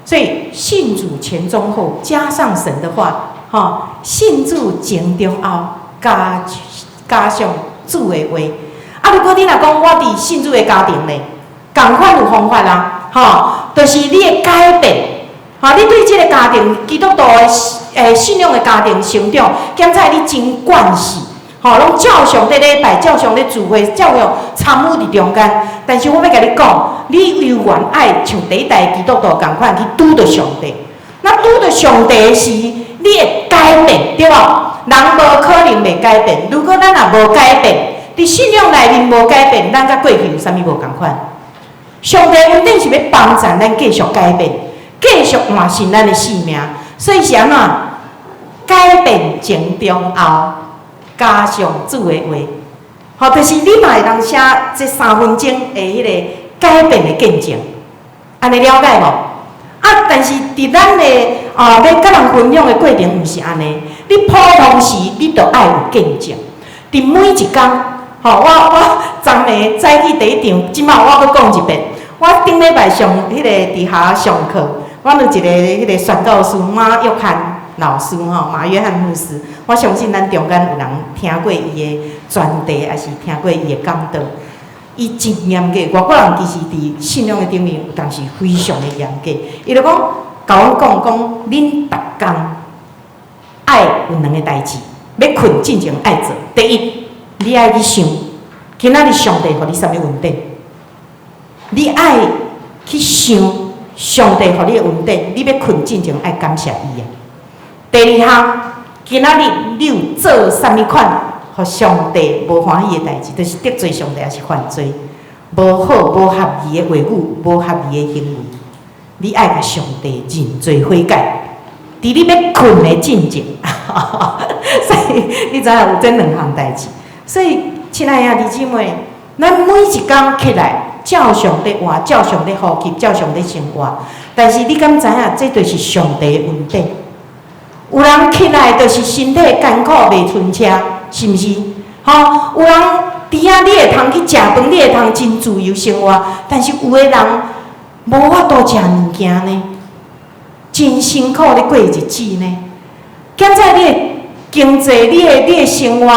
所以信主前中後加上神的話，吼，信主前中後加上主的話。啊，如果你若講我佇信主的家庭呢，仝款有方法啊，吼，就是你的改變，吼，你對這个家庭基督徒的信仰的家庭成長，檢查你真慣勢，吼，攏照常佇禮拜，照常咧聚會，照常參與佇中間。但是我欲共你講，你猶原愛像第一代基督徒仝款去拄著上帝。那拄著上帝時，你會改變，對無？人無可能袂改變。如果咱若無改變，佇信仰內面無改變，咱佮過去有啥物無仝款？上帝恩典是欲幫助咱繼續改變，繼續換新咱的生命。所以是按怎？改變前中後，加上主的話，吼，就是你嘛會當寫這3分鐘的彼個改變的見證，按呢了解無？啊，但是佇咱的啊，欲佮人分享的過程，毋是按呢。你普通時，你著愛有見證。佇每一工，吼，我昨暝早起第一場，這擺我閣講一遍。我頂禮拜上彼个佇遐上課，阮有一个彼个宣教師馬約翰老師吼，馬約翰牧師，我相信咱中間有人聽過伊的傳遞，抑是聽過伊的講道。伊真嚴格，外國人其實佇信仰的頂面有當時非常的嚴格。伊就講，共阮講講，恁逐工愛有兩个代誌，欲睏進前愛做。第一，你愛去想，今仔日上帝予你啥物恩典？你愛去想上帝予你的恩典，你欲睏進前愛感謝伊啊。第二項，今仔日你有做啥物款，予上帝無歡喜的代誌，就是得罪上帝，抑是犯罪，無好、無合宜的話語、無合宜的行為，你愛共上帝認罪悔改。佇你欲睏的進前，所以你知影有這兩項代誌。所以，親愛的兄弟姊妹，咱每一工起來，照常佇活，照常佇呼吸，照常佇生活。但是你敢知影，這就是上帝的恩典。有人起來就是身體艱苦袂伸車，是毋是？吼，有人佇遐你會通去食飯，你會通真自由生活。但是有的人無法度食物件呢，真辛苦咧過日子呢。現在你的經濟，你的生活，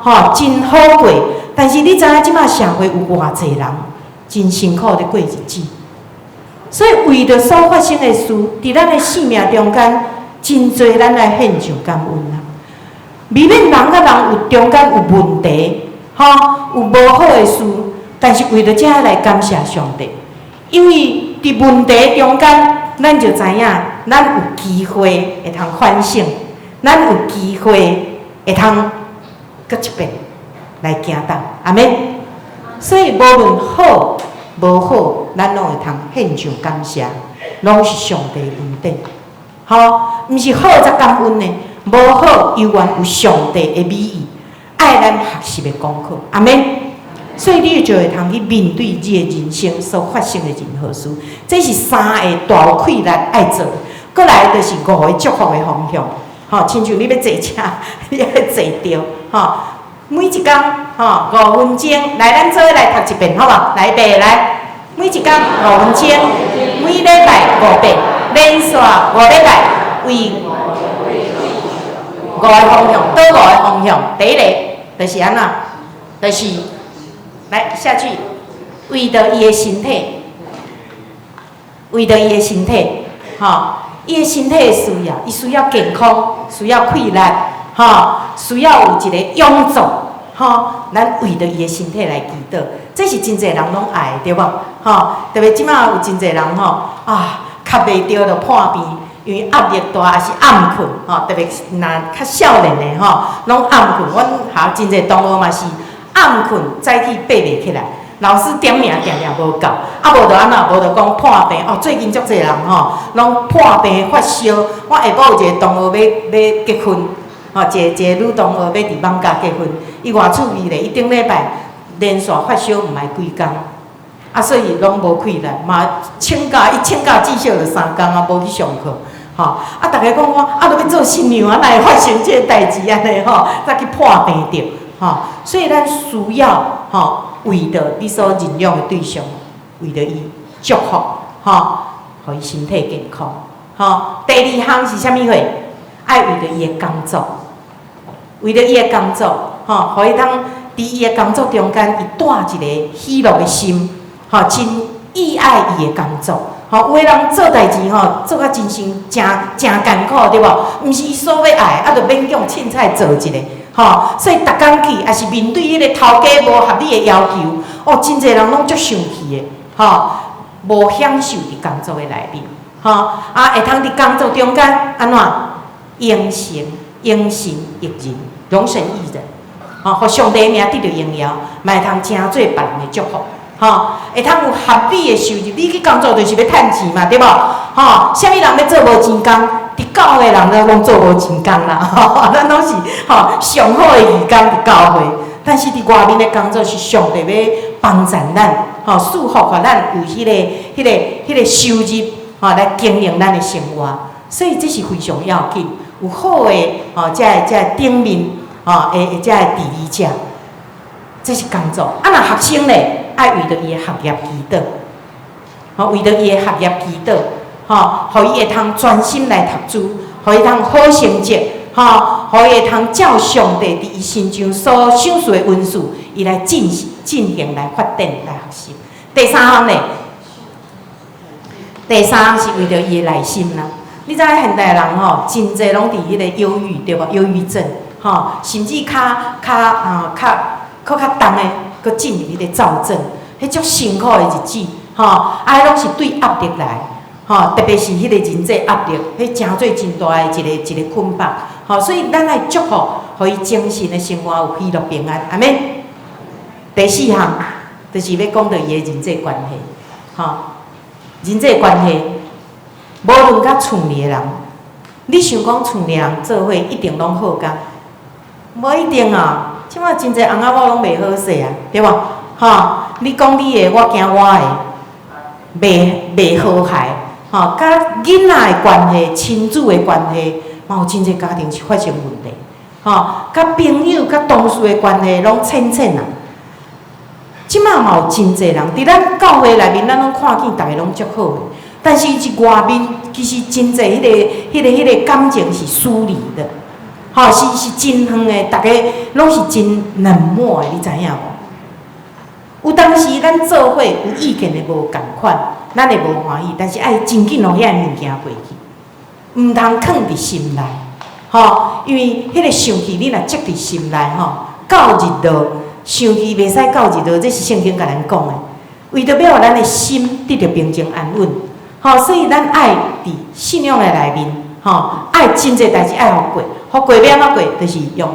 吼，真好過。但是你知影這馬社會有偌濟人真辛苦咧過日子。所以為著所發生的事，佇咱的生命中間，真濟咱來獻上感恩啊！未免人佮人有中間有問題，吼，有無好的事，但是為著這來感謝上帝，因為佇問題中間，咱就知影，咱有機會會通反省，咱有機會會通閣一遍來行動，阿們。所以無論好無好，咱攏會通獻上感謝，攏是上帝恩典。吼，毋是好才感恩呢，無好猶原有上帝的美意，愛咱學習的功課，阿們。所以你就會通去面對你的人生所發生的任何事，這是三个大有氣力愛做。閣來就是五个祝福的方向，吼，親像你欲坐車，你愛坐著，吼，每一工吼五分鐘，來咱做伙來讀一遍，好無？來預備來，每一工五分鐘，每禮拜五遍，連續五禮拜，為五个方向，佗五个方向？第一個就是按怎？就是來下去，為著伊的身體，為著伊的身體，吼，伊的身體的需要，伊需要健康，需要氣力，吼，需要有一個勇壯，吼，咱為著伊的身體來祈禱，這是真濟人攏愛的，對無？吼，特別這馬有真濟人吼，啊，較袂著就破病，因為壓力大，抑是暗睏，吼，特別若較少年的吼，攏暗睏。阮學真濟同學嘛是暗睏，早起爬袂起來，老師點名定定無到，啊無就按怎？無就講破病哦。最近足濟人吼，攏破病發燒。我下晡有一個同學欲結婚，吼，一個一個女同學欲佇艋舺結婚，伊偌趣味咧，伊頂禮拜連續發燒毋知幾工，啊，所以攏無氣力，嘛請假，伊請假至少就三工啊，無去上課，吼。啊，逐家講講，啊，著欲做新娘啊，哪會發生這个代誌按呢吼？才去破病著，吼。所以咱需要吼，為著你所認養的對象，為著伊祝福，吼，予伊身體健康，吼。第二項是啥物貨？愛為著伊的工作，為著伊的工作，吼，予伊通佇伊的工作中間，伊帶一个喜樂的心，吼，真意愛伊的工作，吼。有的人做代誌吼，做甲真心誠誠艱苦，對無？毋是伊所欲愛，啊，就勉強凊彩做一下，吼。所以逐工去，抑是面對彼个頭家無合你的要求，哦，真濟人攏足生氣的，吼，無享受佇工作的內面，吼，啊，會通佇工作中間按怎？榮神榮神益人，榮神益人，吼，予上帝的名得著榮耀，嘛會通成做別人的祝福，吼，會通有合理的收入。你去工作就是欲趁錢嘛，對無？吼，啥物人欲做無錢工？佇教會人攏攏做無錢工啦，吼，咱攏是吼上好的義工佇教會，但是佇外面的工作是上帝欲幫助咱，吼，賜福予咱有彼个、彼个、彼个收入，吼，來經營咱的生活，所以這是非常要緊。有好的吼，這个這个頂面吼，的這个治理者，這是工作。啊，若學生咧，愛為著伊的學業祈禱，吼，為著伊的學業祈禱，吼，予伊會通專心來讀書，予伊通好成績，吼，予伊會通照上帝佇伊身上所賞賜的恩賜，伊來進進行來發展來學習。第三項咧，第三項是為著伊的內心啦。你知影現代人吼，真濟攏佇彼个憂鬱對無？憂鬱症，吼，甚至較較啊較閣較重的，閣進入彼个躁症，彼足辛苦的日子，吼，啊，彼攏是對壓力來，吼，特別是彼个人際壓力，彼成做真大的一個一個捆綁，吼，所以咱愛祝福，予伊精神的生活有喜樂平安，阿們。第四項就是欲講著伊的人際關係，吼，人際關係。無論佮厝裡的人，你想講厝裡人做伙一定攏好甲？無一定啊！這馬真濟翁仔某攏袂好勢啊，對無？吼，你講你的，我驚我的，袂袂和諧，吼，佮囡仔的關係、親子的關係，嘛有真濟家庭是發生問題，吼，佮朋友、佮同事的關係攏淺淺啊。這馬嘛有真濟人，佇咱教會內面，咱攏看見逐个攏足好的。但是佇外面，其實真濟彼个、彼个、彼个感情是疏離的，吼，是是真遠的，逐家攏是真冷漠的，你知影無？有當時咱做伙有意見的無仝款，咱會無歡喜，但是愛真緊予遐个物件過去，毋通囥佇心內，吼，因為彼个生氣你若積佇心內，吼，到日落生氣袂使到日落，這是聖經共咱講的，為著欲予咱的心得著平靜安穩。吼，所以咱愛佇信仰的內面，吼，愛真濟代誌愛予過，予過欲按怎過？就是用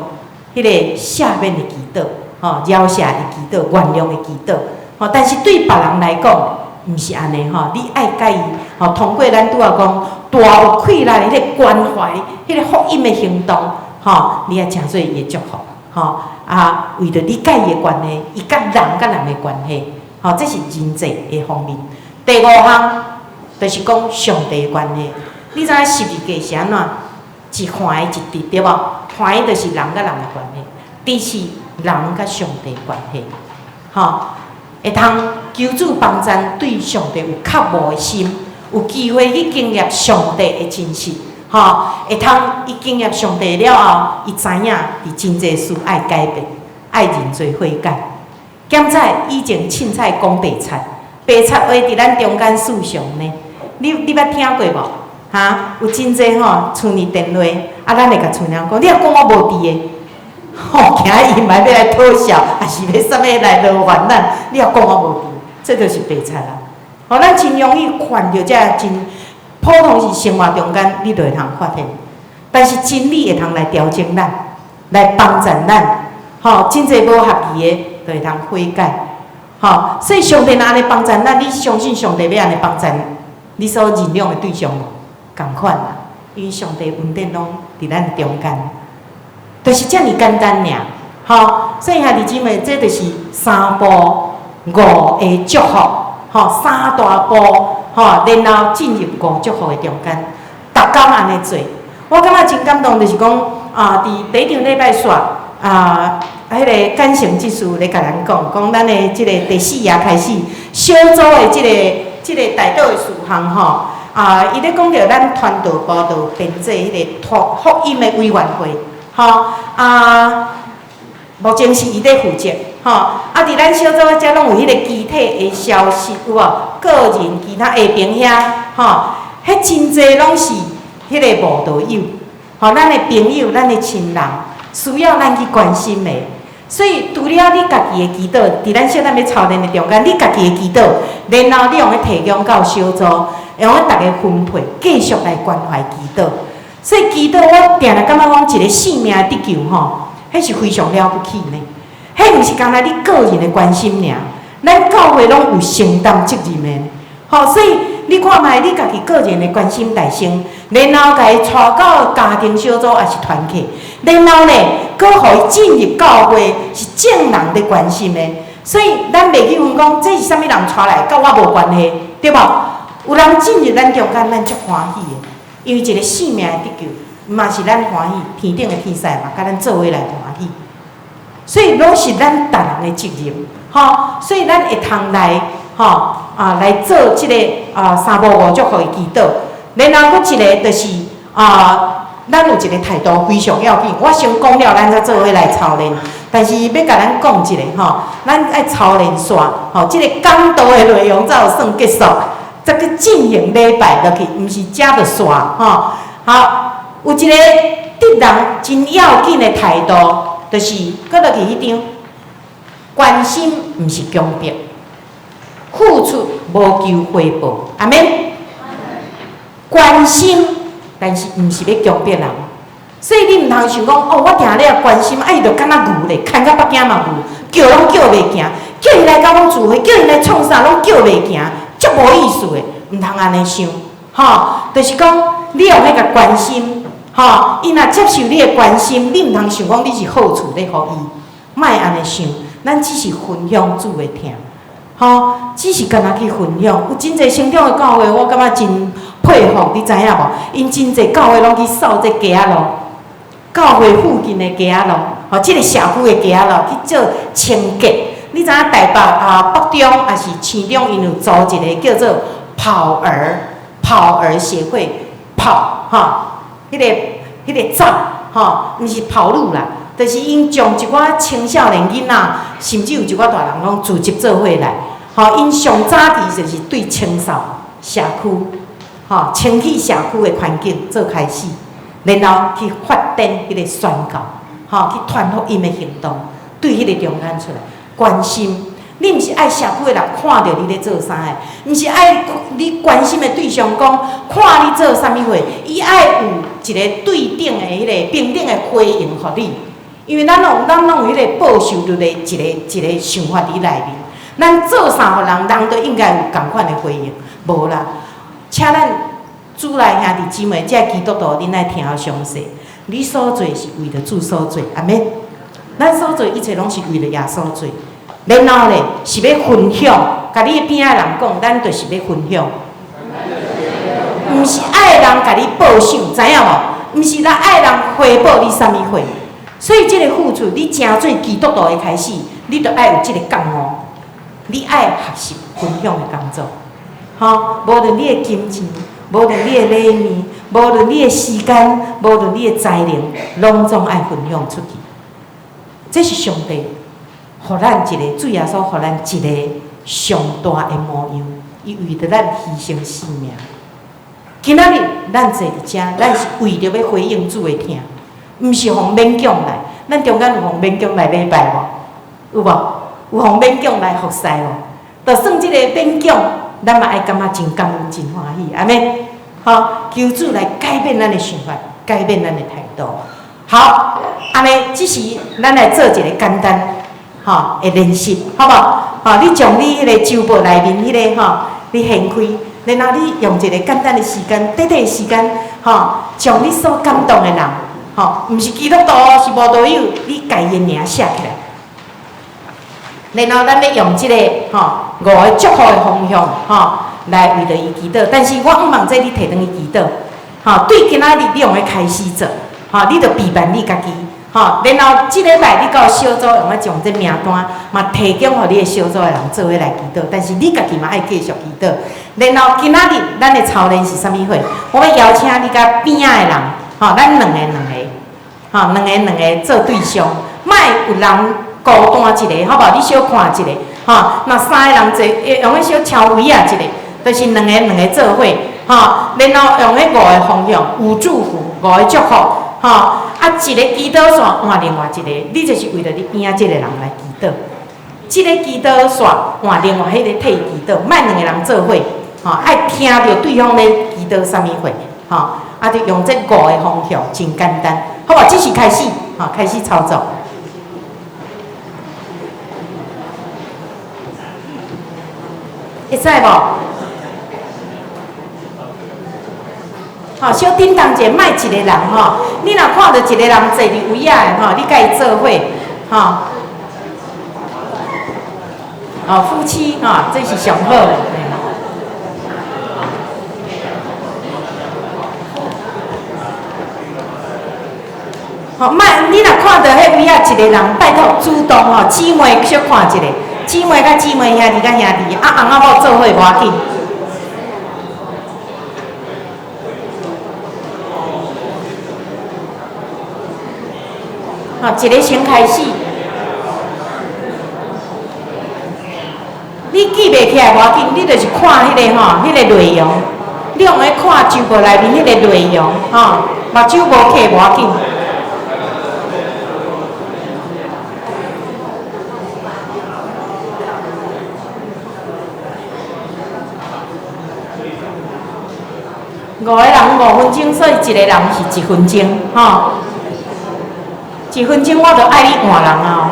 彼个赦免的祈禱，吼，饒赦的祈禱，原諒的祈禱，吼。但是對別人來講，毋是按呢吼，你愛共伊，吼，通過咱拄仔講大有氣力的彼个關懷，彼个福音的行動，吼，你愛成做伊的祝福，吼，啊，為著你佮伊的關係，伊佮人佮人的關係，吼，這是人際的方面。第五項。就是講上帝的關係，你知影十字架是按怎？一橫一直，對無？橫就是人佮人的關係，直是人佮上帝關係。吼，會通求主幫贊對上帝有渴慕的心，有機會去經驗上帝的真實。吼，會通伊經驗上帝了後，伊知影佇真濟事愛改變，愛認罪悔改。檢採以前凊彩講白賊，白賊話佇咱中間時常呢。你捌聽過無？哈，有真濟吼，厝裡電話，啊，咱會共厝人講，你若講我無佇的，吼，驚伊嘛欲來討笑，抑是欲啥物來勞煩咱？你若講我無佇，這就是白賊啊！吼，咱真容易犯著這真普通是生活中間，你就會通發現。但是真理會通來調整咱，來幫助咱，吼，真濟無合宜的，就會通悔改。吼，所以上帝若按呢幫助咱，你相信上帝欲按呢幫助你所認養的對象無？仝款啦，因為上帝恩典攏佇咱中間，就是遮爾簡單爾，吼。所以兄弟姊妹，這就是三步五個祝福，吼，三大步，吼，然後進入五祝福的中間，逐工按呢做。我感覺真感動，就是講啊，佇第一場禮拜煞啊，彼個感性執事咧共咱講，講咱的這個第四頁開始小組的這個代禱的事項，吼。啊，伊咧講著咱傳道部就編制彼個福福音的委員會，吼啊，目前是伊咧負責，吼啊，佇咱小組遮攏有彼個肢體的消息有無？個人其他下爿遐，吼，彼真濟攏是彼個慕道友，吼，咱的朋友、咱的親人，需要咱去關心的。所以，除了你家己的祈禱，佇咱小咱欲操練的中間，你家己的祈禱，然後你用咧提供到小組，用咧逐家分配，繼續來關懷祈禱。所以祈禱，我定定感覺講一個性命的得救吼，彼是非常了不起呢。彼毋是干焦你個人的關心爾，咱教會攏有承擔責任的。吼，所以你看覓，你家己個人的關心提升，然後共伊帶到家庭小組，抑是團契，然後呢，閣予伊進入教會，是眾人咧關心的。所以咱袂去分講，這是啥物人帶來，佮我無關係，對無？有人進入咱中間，咱足歡喜的，因為一個性命的得救，嘛是咱歡喜，天頂的天使嘛，佮咱做伙來歡喜。所以攏是咱逐人的責任，吼。所以咱會通來，吼啊，來做這個啊三步五祝福的祈禱。然後閣一個就是啊，咱有一個態度非常要緊。我先講了，咱才做伙來操練。但是欲共咱講一下吼，咱愛操練煞，吼，這個講道的內容才有算結束，才去進行禮拜落去，毋是遮就煞吼。好，有一個得人真要緊的態度，就是閣落去彼張，關心毋是強迫，付出無求回報，阿們。關心，但是毋是欲強迫人，所以你毋通想講哦，我定咧關心，啊伊就敢若牛咧，牽到北京嘛牛，叫攏叫袂行，叫伊來共阮聚會，叫伊來創啥攏叫袂行，足無意思的，毋通按呢想，吼，就是講你用彼個關心，吼，伊若接受你的關心，你毋通想講你是好處咧予伊，莫按呢想，咱只是分享主的疼，吼，只是干焦去分享。有真濟成長的教會，我感覺真佩服，你知影無？𪜶真濟教會攏去掃這街仔路，教會附近的街仔路，吼，這個社區的街仔路去做清潔。你知影台北啊、北中抑是市中，𪜶有組一個叫做跑兒跑兒協會，跑吼，彼個走吼，毋是跑路啦，就是𪜶將一寡青少年囡仔，甚至有一寡大人攏組織做伙來，吼，𪜶上早期就是對清掃社區，吼，清理社區的環境做開始，然後去發展彼個宣教，吼，去傳福音的行動，對彼個中間出來關心。你毋是愛社區的人看著你咧做啥的，毋是愛你關心的對象講看你做啥物貨，伊愛有一個對等的彼個平等的回應予你。因為咱攏有彼個報酬率的一個一個想法佇內面，咱做啥予人，人都應該有仝款的回應，無啦。請咱主內兄弟姊妹，這基督徒，恁愛聽好詳細。你所做是為著主所做，阿們。咱所做一切攏是為著耶穌做。然後咧，是欲分享，共你邊仔人講，咱就是欲分享，毋是愛人共你報賞，知影無？毋是來愛人回報你啥物貨。所以這个付出，你成做基督徒的開始，你就愛有這个覺悟，你愛學習分享的工作，吼，無論你的金錢，無論你的禮物，無論你的時間，無論你的才能，攏總愛分享出去。這是上帝予咱一个，主耶穌予咱一个上大的模樣，伊為著咱犧牲性命。今仔日咱坐佇遮，咱是為著欲回應主的疼，毋是予勉強來。咱中間有予勉強來禮拜無？有無？有予勉強來服侍無？就算這个勉強，咱嘛愛感覺真感恩、真歡喜，按呢？吼，求主來改變咱的想法，改變咱的態度。好，按呢，這時咱來做一个簡單吼的練習，好無？吼，你將你彼個周報內面彼個吼，你掀開，然後你用一個簡單的時間，短短的時間，吼，將你所感動的人，吼，毋是基督徒，是無道友，你共伊的名寫起來。然後咱欲用這个吼五个祝福的方向，吼，來為著伊祈禱。但是我向望這你提轉去祈禱，吼，對今仔日你用咧開始做，吼，你著備辦你家己，吼，然後這禮拜你到小組用咧將這名單嘛提供予你的小組的人做伙來祈禱。但是你家己嘛愛繼續祈禱。然後今仔日咱的操練是啥物貨？我欲邀請你佮邊仔的人，吼，咱兩个兩个，吼，兩個兩個做對象，莫有人孤單一個，好無？你小看一下，吼，若三个人坐，用彼小超圍仔一个，就是兩個兩個做伙，吼，然後用彼五个方向，有祝福，五個祝福，吼，啊，一個祈禱線換另外一個，你就是為著你邊仔這個人來祈禱，這个祈禱線換另外彼個替伊祈禱，莫兩個人做伙，吼，愛聽著對方咧祈禱啥物貨，吼，啊，就用這五个方向，真簡單，好無？這是開始，吼，開始操作。會使無？吼，小叮當者，莫一个人吼。你若看著一個人坐佇位仔的吼，你共伊做伙，吼。哦，夫妻吼，這是上好的。吼，莫你若看著彼位仔一個人，拜託主動吼，姊妹小看一下，姊妹佮姊妹，兄弟佮兄弟，啊，翁仔某做伙無要緊。吼，一个先開始，你記袂起來無要緊，你就是看彼个吼，彼个內容，你用咧看周報內面彼个內容，吼，目睭無開無要緊。五个人5分鐘，所以一個人是1分鐘，吼。1分鐘我就愛你換人啊！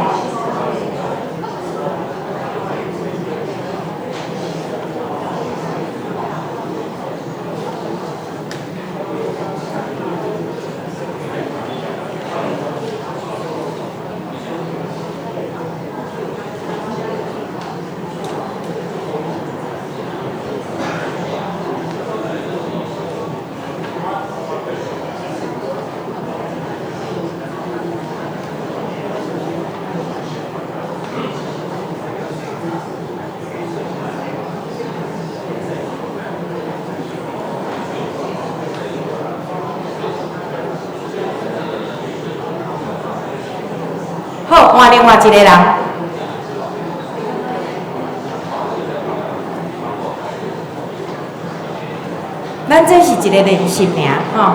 好，換另外一個人。咱這是一個練習爾，吼。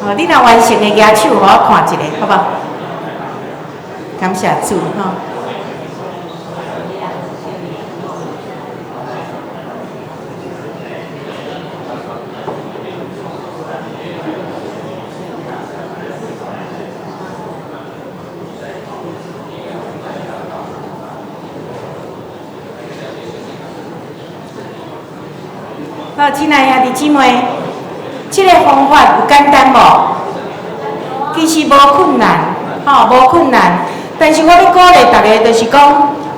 吼，你若完成的舉手，予我看一下，好無？感謝主，吼。好，親愛兄弟姊妹，這個方法有簡單無？其實無困難，吼，無困難。但是我欲鼓勵大家，就是講，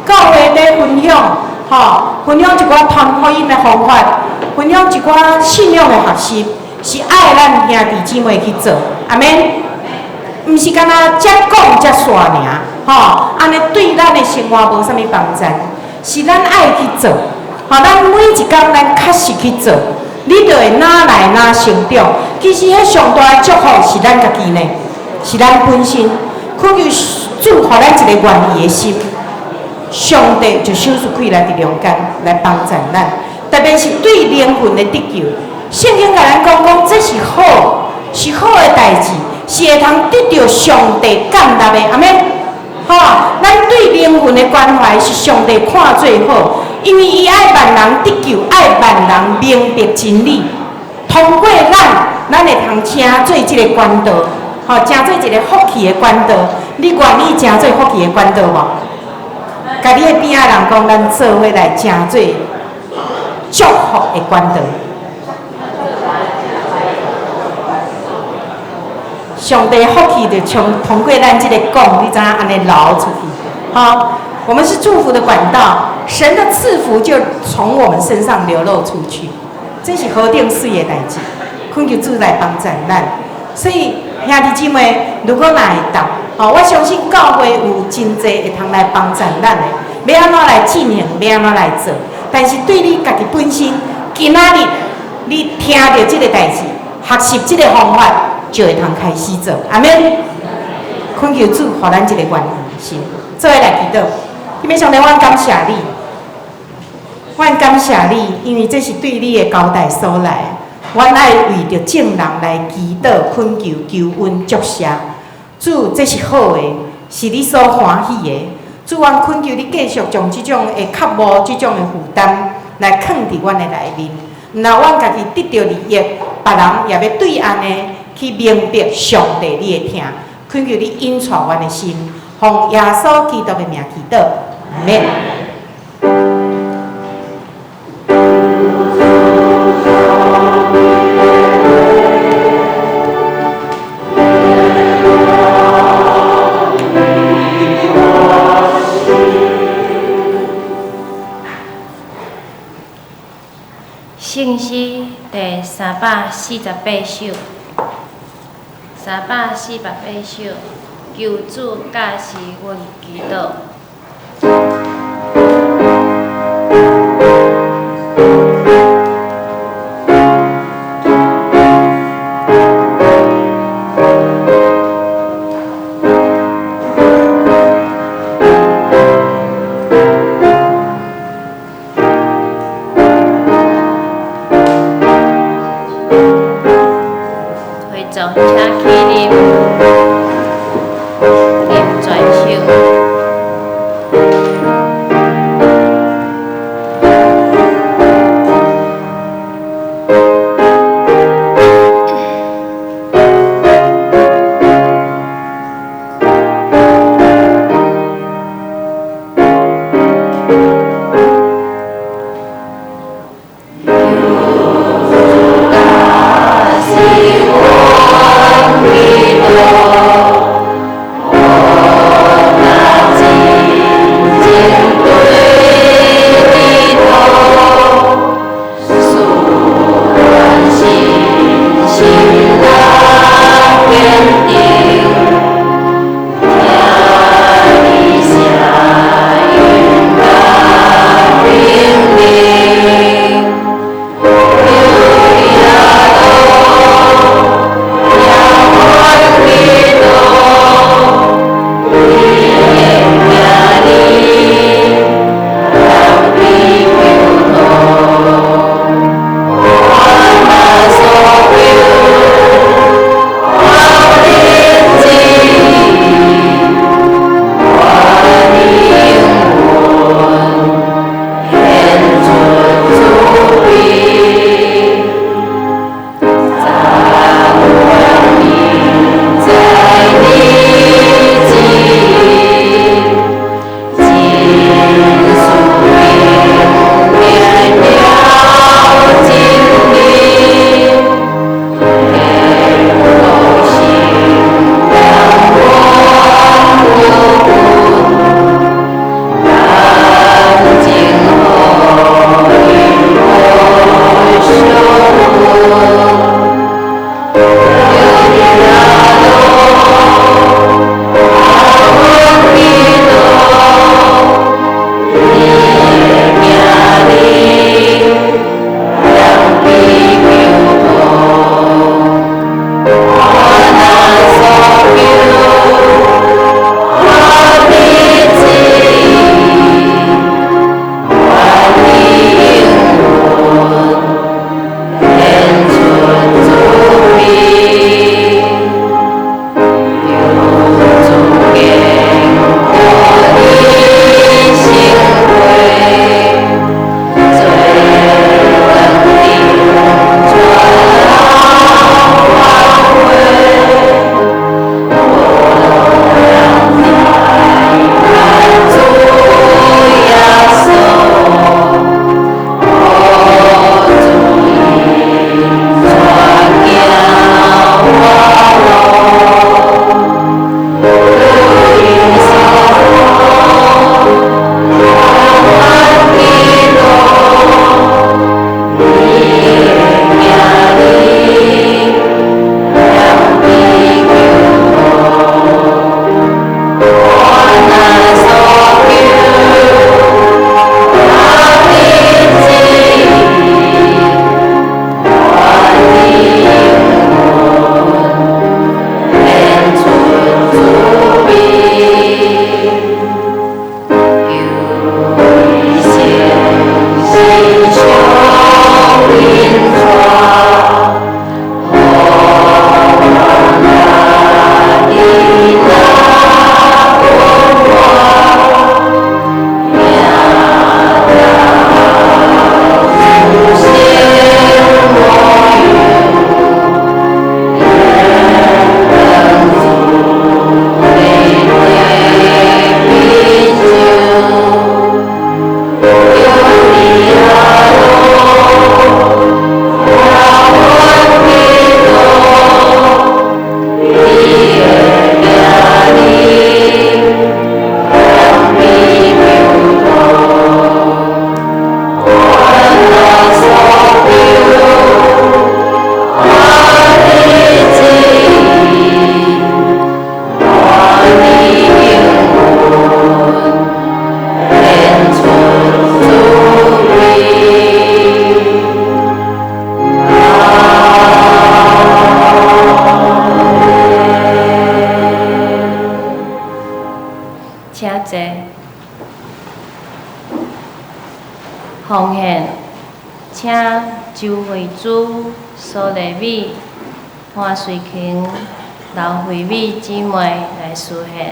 教會咧分享，吼，分享一寡傳福音的方法，分享一寡信仰的學習，是愛咱兄弟姊妹去做，阿們？毋是干焦才講才煞爾，吼，按呢對咱的生活無啥物幫助，是咱愛去做。吼，咱每一工咱確實去做，你就會哪來哪成長。其實，彼上大的祝福是咱家己呢，是咱本身。懇求主予咱一個願意的心，上帝就賞賜開來佇中間來幫助咱。特別是對靈魂的得救，聖經共咱講講，這是好，是好的代誌，是會通得著上帝感納的。阿們，吼，咱對靈魂的關懷是上帝看做好。因為伊愛萬人得救，愛萬人明白真理。通過咱，咱會通成做這個管道，吼，成做一個福氣的管道。你願意成做福氣的管道無？共你的邊仔人講，咱做伙來成做祝福的管道。上帝福氣就從通過咱這個講，你知影按呢流出去，吼。我們是祝福的管道，神的賜福就從我們身上流露出去，這是何等媠的代誌，懇求主來幫助咱。所以兄弟姊妹，如果若會當，吼，我相信教會有真濟會通來幫助咱的，欲按怎來進行，欲按怎來做。但是對你家己本身，今仔日你聽著這個代誌，學習這個方法，就會通開始做。阿們，懇求主予咱這個願意心，做伙來祈禱。天父上帝，我感謝你，我感謝你，因為這是對你的交代所來。阮愛為著眾人來祈禱、懇求、求恩、祝謝。主，這是好的，是你所歡喜的。主，阮懇求你繼續將這種的較無這種的負擔來囥佇阮的內面，毋但阮家己得著利益，別人也欲對按呢去明白上帝你的疼。懇求你引帶阮的心，奉耶穌基督的名祈禱，阿們。聖詩第348首，348首，求主教示阮祈禱。求主教示阮祈禱。請坐。奉獻，請周慧珠、蘇麗美、潘瑞琴、劉惠美姊妹來司獻。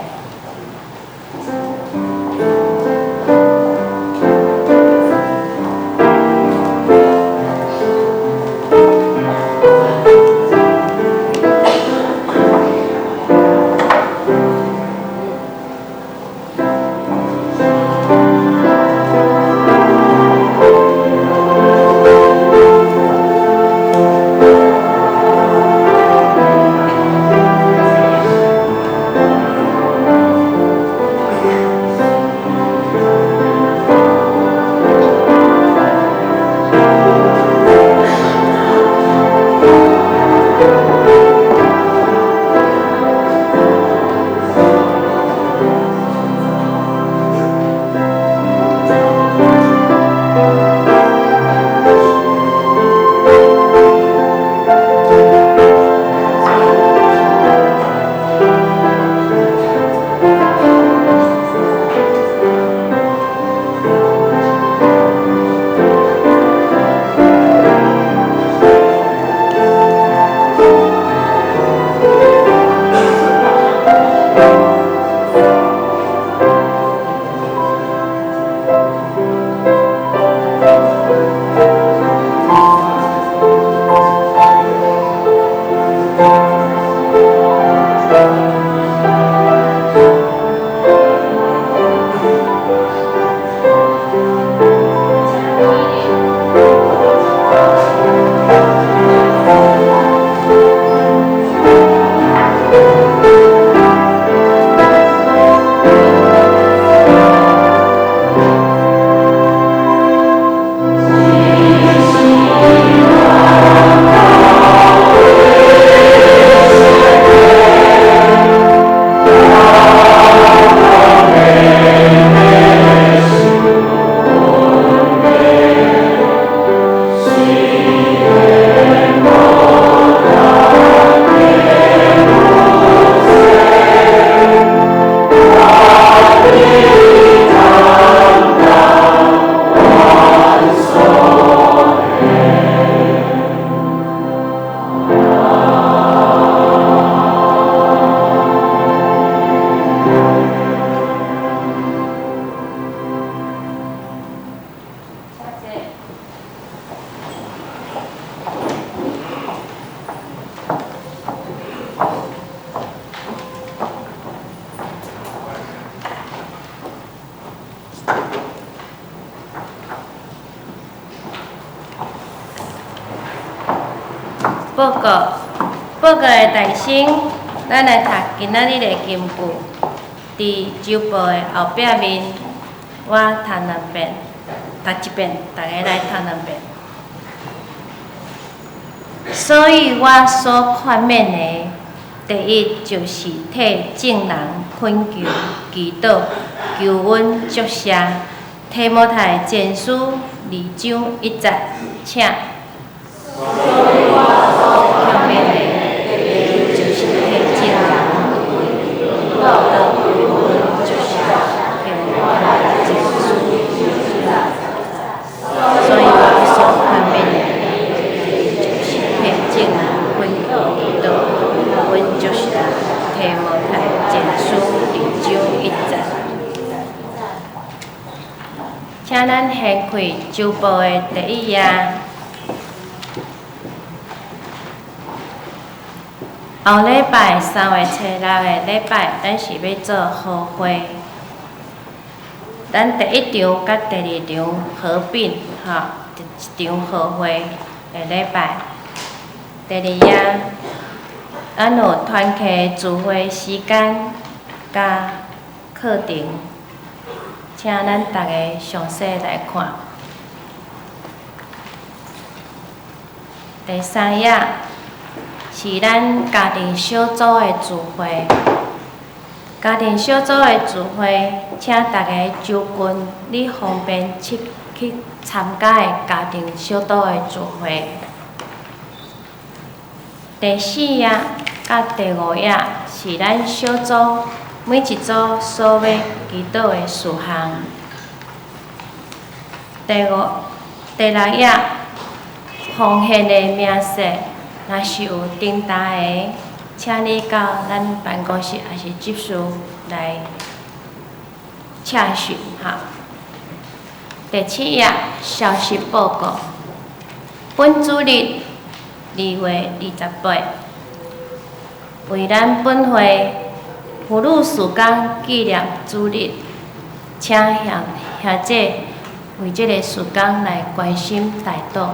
報告，報告的大先，咱來讀今仔日的金句，佇周報的後壁面，我讀兩遍，讀一遍，逐家來讀兩遍。所以我所勸勉的，第一就是替眾人懇求、祈禱、求阮祝謝。提摩太前書二章一節，請。所以我所勸勉的，第一就是替眾人祈禱、求阮祝謝。提摩太前書二章一節。所以我所勸勉的，第一就是替眾人懇求、祈禱、求阮祝謝。提摩太前書二章一節。請咱掀開周報的第一頁。後禮拜三月初六的禮拜，咱是欲做和會。咱第一場佮第二場合併，吼，一場和會的禮拜。第二頁，咱有團契聚會時間佮課程，請咱逐家詳細來看。第三頁是咱家庭小組的聚會，家庭小組的聚會，請大家就近你方便去參加的家庭小組的聚會。第四頁佮第五頁是咱小組每一組所欲祈禱的事項。第六頁奉獻的明細，若是有訂單的，請你到咱辦公室抑是執事來查詢哈。第七頁消息報告，本主日2月28，為咱本會婦女事工紀念主日，請兄姐為這个事工來關心代禱。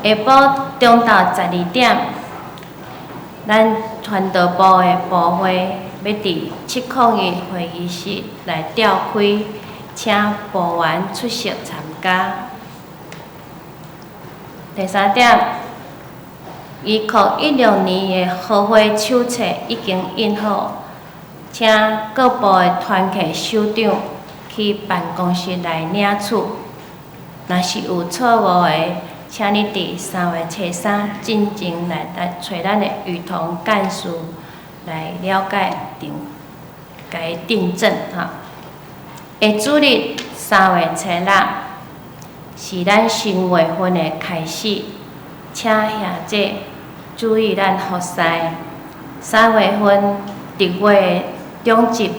下晡中晝12點，咱傳道部的部會欲佇701會議室來召開，請部員出席參加。第三點，2016年的和會手冊已經印好，請各部的團契首長去辦公室來領取。若是有錯誤的，請你佇3月初3進前來來揣咱的雨桐幹事來了解定，共伊訂正哈。下主日3月初6是咱新月份的開始，請兄姐注意咱服侍。3月份特會的長執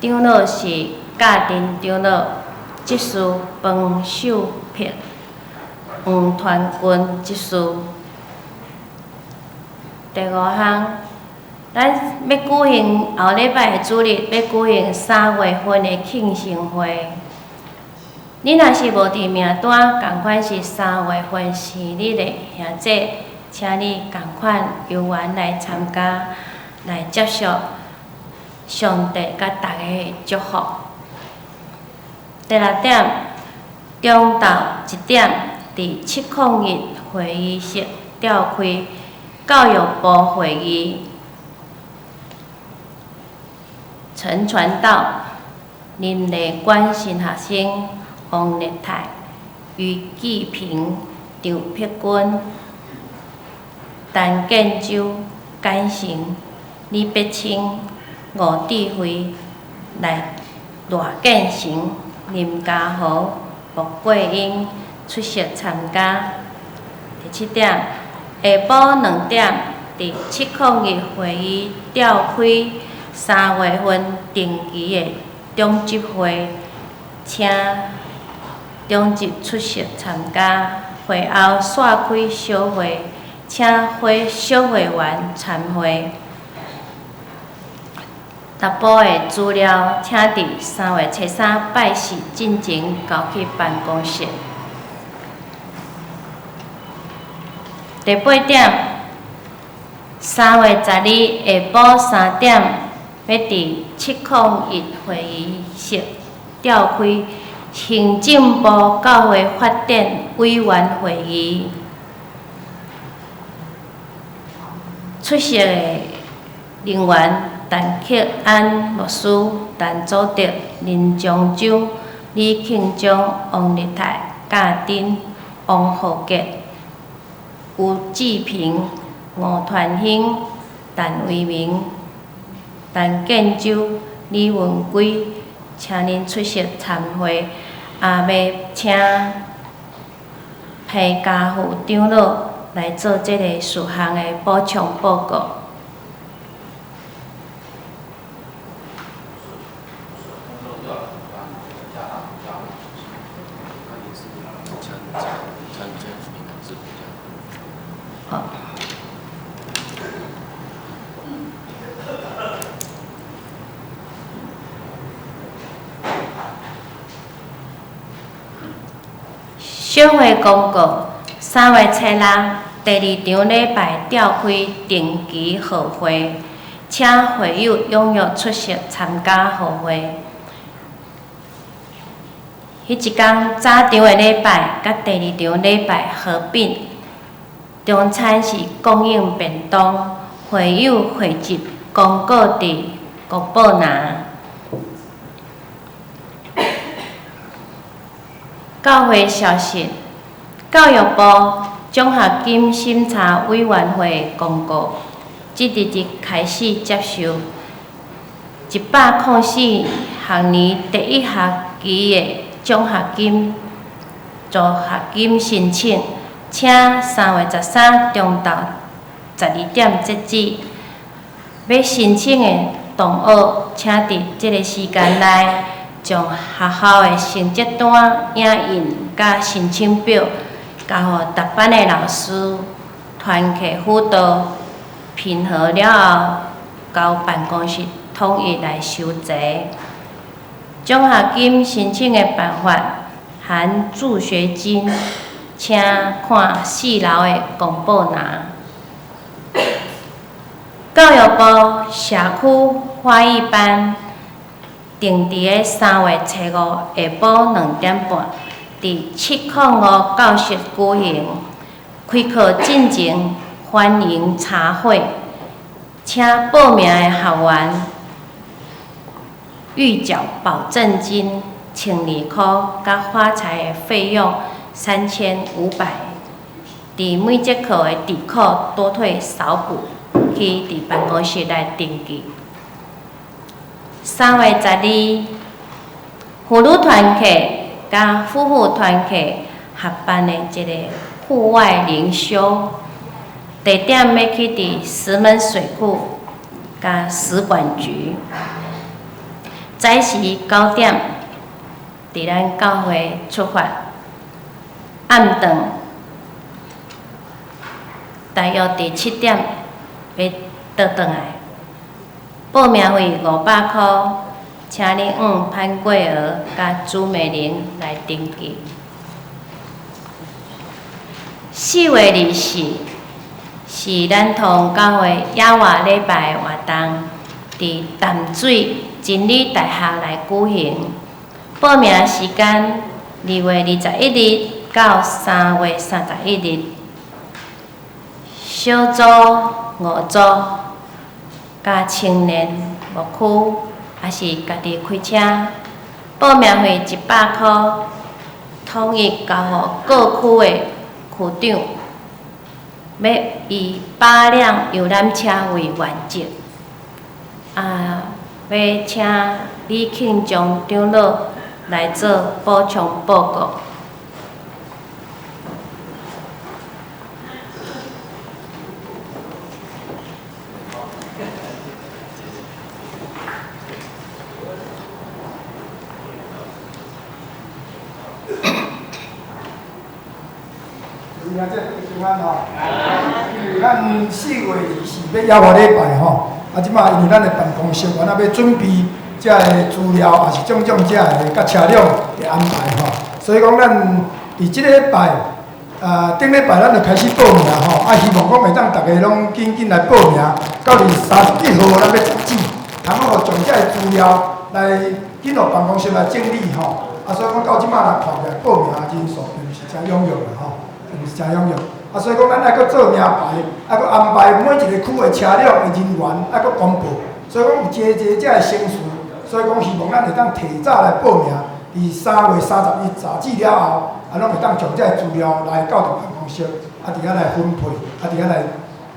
長老是教林長老，執事彭秀碧。黃傳軍執事。第五項，咱欲舉行後禮拜的主日，欲舉行3月份的慶生會。你若是無佇名單，仝款是3月份生日的兄姐，請你仝款有緣來參加，來接受上帝佮逐家的祝福。第六點，中晝1點。佇701會議室召開教育部會議，陳傳道、林麗娟新學生、王立泰、余繼平、張碧君、陳建州、簡成、李碧清、吳志輝、賴賴建成、林家豪、穆桂英。出席參加。第七點，下晡2點，佇701會議召開3月份定期的長執會，請長執出席參加。會後煞開小會，請會小會員參會。逐部的資料，請佇3月初3拜四進前交去辦公室。第八點，3月12下晡3點，欲佇701會議室召開行政部教會發展委員會議。出席的人員：陳克安牧師、陳祖德、林章洲、李慶忠、王立泰、教珍、王浩傑、吳志平、吳傳興、陳維明、陳建州、李文圭，請恁出席參會，也欲請彭家富長老來做這个事項的補充報告。小會公告：3月初6，第二場禮拜召開定期號會，請會友踴躍出席參加號會。彼一工早場的禮拜佮第二場禮拜合併，中餐是供應便當，會友匯集公告佇公報欄。教會消息：教育部獎學金審查委員會公告，這日日開始接受104學年第一學期的獎學金、助學金申請，請3月13中晝12點截止。欲申請的同學，請佇這个時間內，將學校的成績單、影印佮申請表，交予值班的老師、團契輔導評核了後，交辦公室統一來收集。獎學金申請的辦法含助學金，請看4樓的公布欄。教育部社區花藝班定佇个3月初5下晡2點半，佇705教室舉行。開課進前歡迎茶會，請報名的學員預繳保證金1200箍，佮發財的費用3500。佇每節課的抵扣多退少補，去佇辦公室來登記。3月12，婦女團契佮夫婦團契合辦的一個戶外靈修，地點欲去佇石門水庫佮食管局。早時9點，佇咱教會出發，暗頓大約佇7點欲倒轉來。報名費500箍，請你向潘桂娥佮朱美玲來登記。4月24是咱桃園教會野外禮拜的活動，佇淡水真理大學來舉行。報名時間2月21日到3月31日。小組5組，佮青年牧區，抑是家己開車。報名費100箍，統一交予各區的區長，欲以8輛遊覽車為原則。欲請李慶忠長老來做補充報告。兄弟平安吼，因为咱4月24欲野外礼拜吼，這擺因為咱的辦公室，原來欲準備這个資料，也是種種這个佮車輛的安排吼，所以講咱佇這禮拜，頂禮拜咱就開始報名吼，啊，希望講會當逐家攏緊緊來報名，到佇31號咱欲截止，通好將這个資料來緊予辦公室來整理吼。啊，所以講到這擺來看起來報名人數並毋是誠踴躍啦吼，並毋是誠踴躍。啊，所以講咱愛閣做名牌，愛閣安排每一個區的車輛的人員，愛閣公布。所以講有濟濟這个程序，所以講希望咱會當提早來報名，佇3月31截止了後，啊，攏會當將這个資料來到佇辦公室，啊，佇遐來分配，啊，佇遐來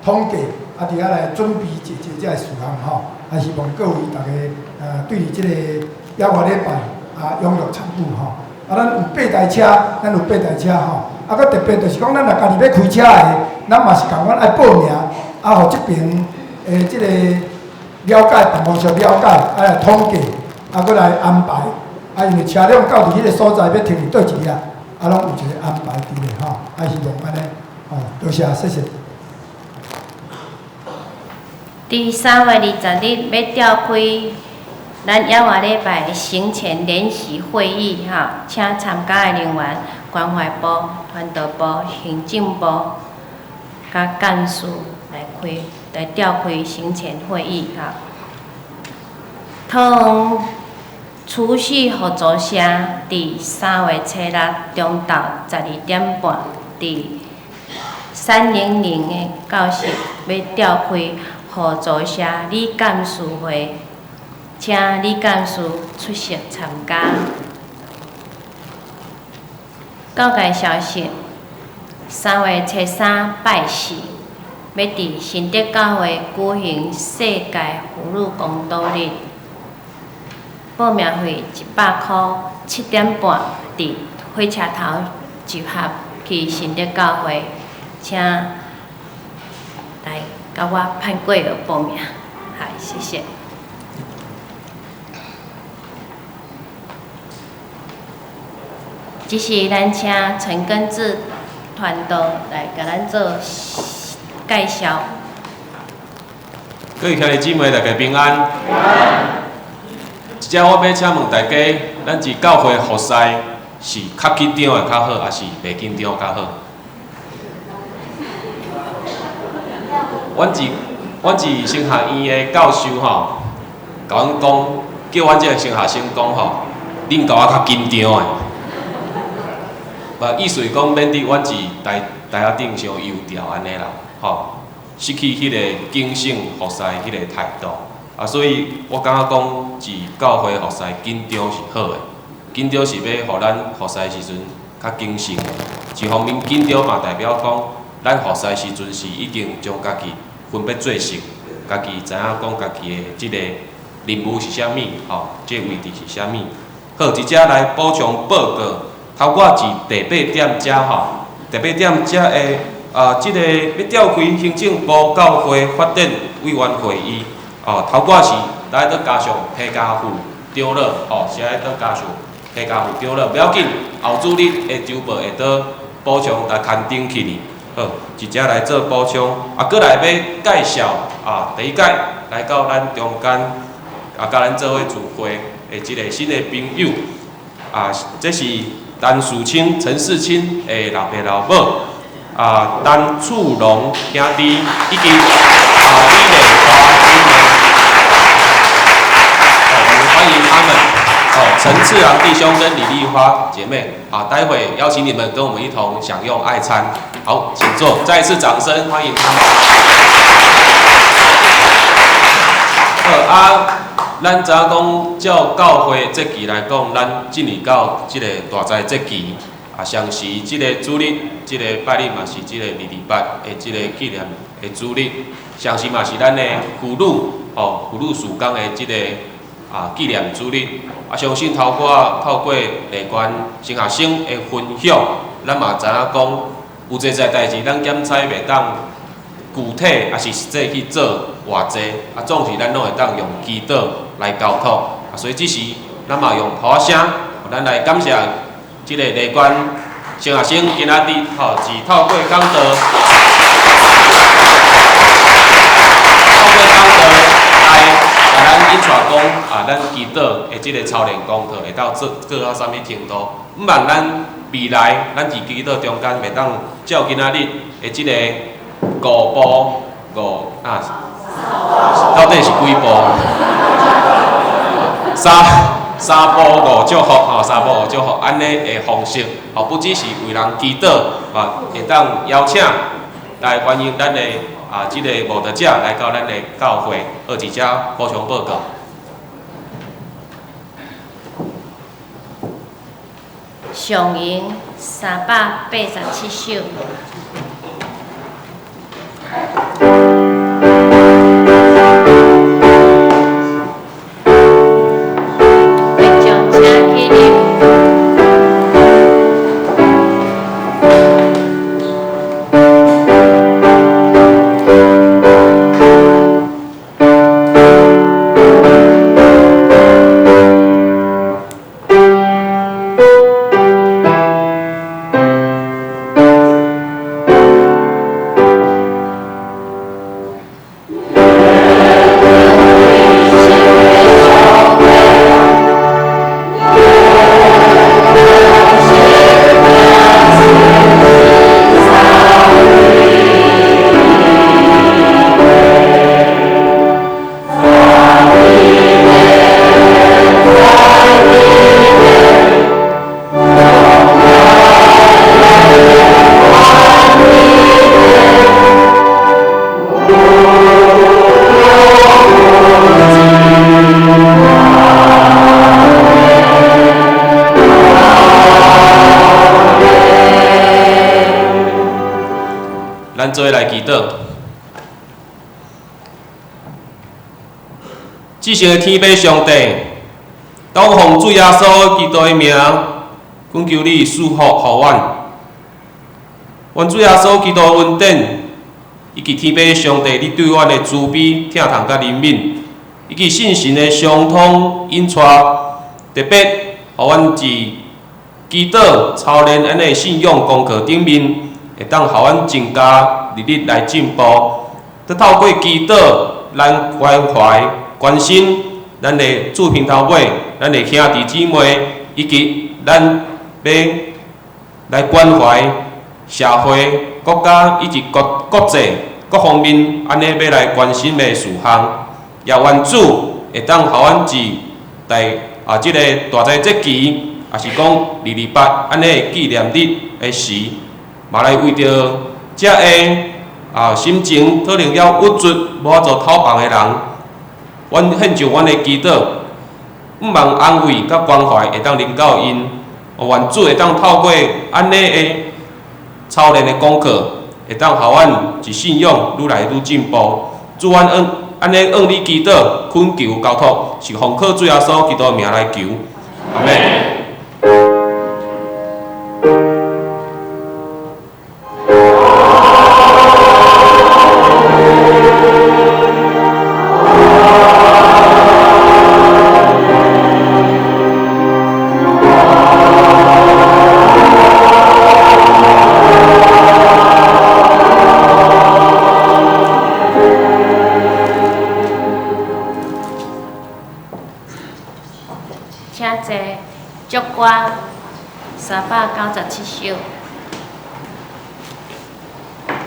統計，啊，佇遐來準備濟濟這个事項吼。啊，希望各位逐家對這個猶原禮拜啊踴躍參與吼。啊，咱有八台車，咱有八台車吼。啊，閣特別就是講，咱若家己欲開車的，咱嘛是仝款愛報名，啊，予這爿的這個了解辦公室了解，啊來統計，啊，閣來安排。啊，因為車輛到佇彼個所在欲停佇佗一个，啊，攏有一個安排佇咧吼。啊，希望按呢，吼，多謝，謝謝。佇3月20日欲召開咱猶原禮拜行前聯席會議，吼，請參加的人員、關懷部、傳道部、行政部、佮幹事來開來召開行前會議，吼。桃園儲蓄合作社佇3月初六中晝12點半，佇300的教室欲召開合作社理監事會，請理監事出席參加。教界消息：3月初三拜四，欲佇新德教會舉行世界婦女公道日，報名費100箍，7點半佇火車頭集合去新德教會，請來佮我潘桂娥報名。好，謝謝。這是咱請陳根志傳道來共咱做介紹。各位兄弟姊妹，大家平安。這只我欲請問大家，咱佇教會服侍是較緊張的較好，抑是袂緊張較好？阮佇神學院的教授吼，共阮講，叫阮這个神學生講吼，恁共我較緊張的。無，意思是講，免得阮佇台台仔頂傷油條按呢啦，吼，失去彼个謹慎服侍彼个態度。啊，所以我感覺講，佇教會服侍緊張是好的，緊張是欲予咱服侍時陣較謹慎的。一方面緊張嘛，代表講咱服侍時陣是已經將家己分別做聖，家己知影講家己的這个任務是啥物，吼，這个位置是啥物。好，這遮來補充報告。頭我佇第八點遮吼，第八點遮的啊，這个欲召開行政部教會發展委員會議，哦，頭我是來閣加上彭家富長老，吼，是愛閣加上彭家富長老，不要緊，後主日的週報會閣補充來刊登起哩。好，一遮來做補充，啊，閣來欲介紹啊，第一屆來到咱中間啊，佮咱做伙聚會的這个新的朋友，啊，這是陳世清、陳世清的老爸老母，啊，陳厝龍兄弟以及啊李麗花姐妹，我們歡迎他們。哦，陳次郎弟兄跟李麗花姐妹，啊，待會邀請你們跟我們一同享用愛餐。好，請坐，再一次掌聲歡迎他們。好啊。咱知影講，照教會節期來講，咱進入到這个大齋節期，啊，雙時這个主日，這个拜日嘛是這个228的這个紀念的主日，雙時嘛是咱的婦女吼，婦女事工的這个啊紀念主日。啊，相信透過麗冠神學生的分享，咱嘛知影講，有濟濟代誌，咱檢採袂當具體抑是實際去做偌濟，啊，總是咱攏會當用祈禱來交託，啊，所以這時咱嘛用鼓聲，咱來感謝這个麗冠神學生今仔日吼，是透過講道，透過講道來共咱引帶講啊，咱祈禱的這个操練功課會當做做到啥物程度？毋茫咱未未來，咱佇祈禱中間袂當照今仔日的這個五步五啊，到底是幾步？三步五祝福吼，三步五祝福，按呢的方式，吼，不只是為人祈禱，嘛會當邀請來歡迎咱的啊，這個慕道者來到咱的教會。好，佇遮補充報告。上營387首。咱做伙來祈禱。至聖的天父上帝，當奉主耶穌基督的名，懇求你賜福予阮。願主耶穌基督的恩典，以及天父上帝你對阮的慈悲、疼痛佮憐憫，以及聖神的相通引帶，特別予阮佇祈禱、操練咱的信仰功課頂面，會當予阮增加日日來進步。閣透過祈禱，咱關懷、關心咱的主平頭尾，咱的兄弟姊妹，以及咱欲來關懷社會、國家以及國際各方面，按呢欲來關心的事項，也願主會當予阮佇大啊這個大齋節期，也是講228按呢紀念日的時，嘛來為著遮个啊心情可能了鬱卒、無法度透放的人，阮獻上阮的祈禱，向望安慰佮關懷會當臨到𪜶，願主會當透過按呢的操練的功課，會當予阮佇信仰愈來愈進步。主，阮按呢向你祈禱、懇求、交託，是奉靠主耶穌基督的名來求，阿們。請坐，祝歌397首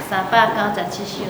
，397首。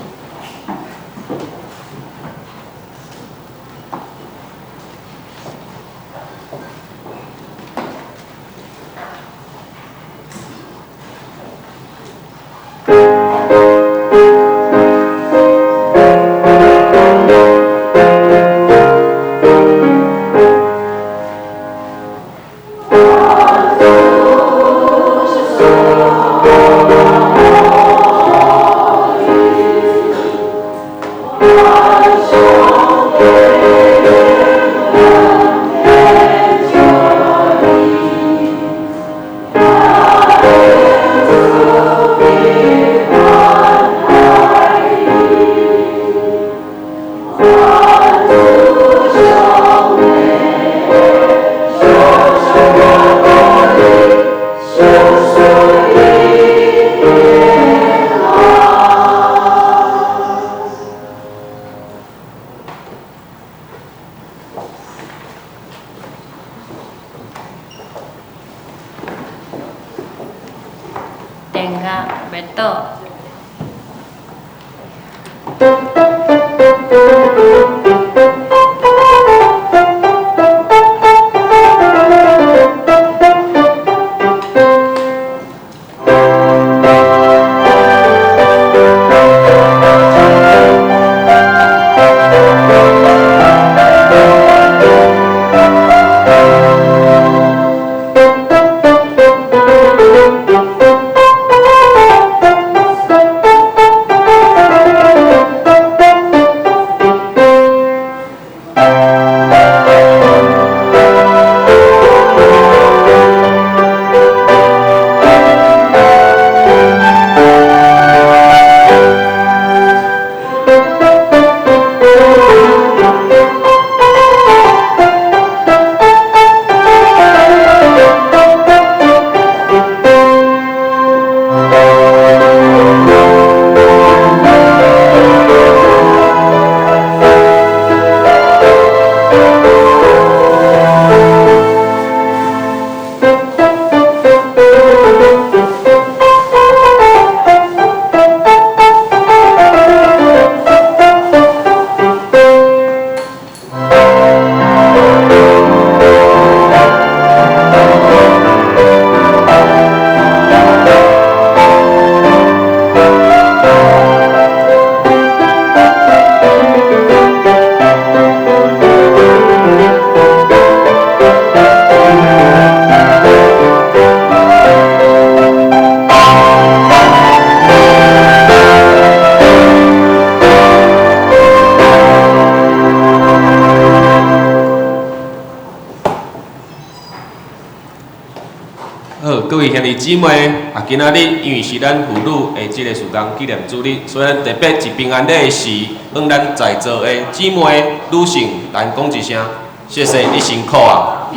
好，各位兄弟姊妹，啊，今仔日因為是咱婦女的這個事工紀念主日，所以咱特別佇平安禮的時，向咱在座的姊妹、女性來講一聲，謝謝你辛苦啊！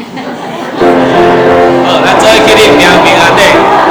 好，咱做伙起立，行平安禮。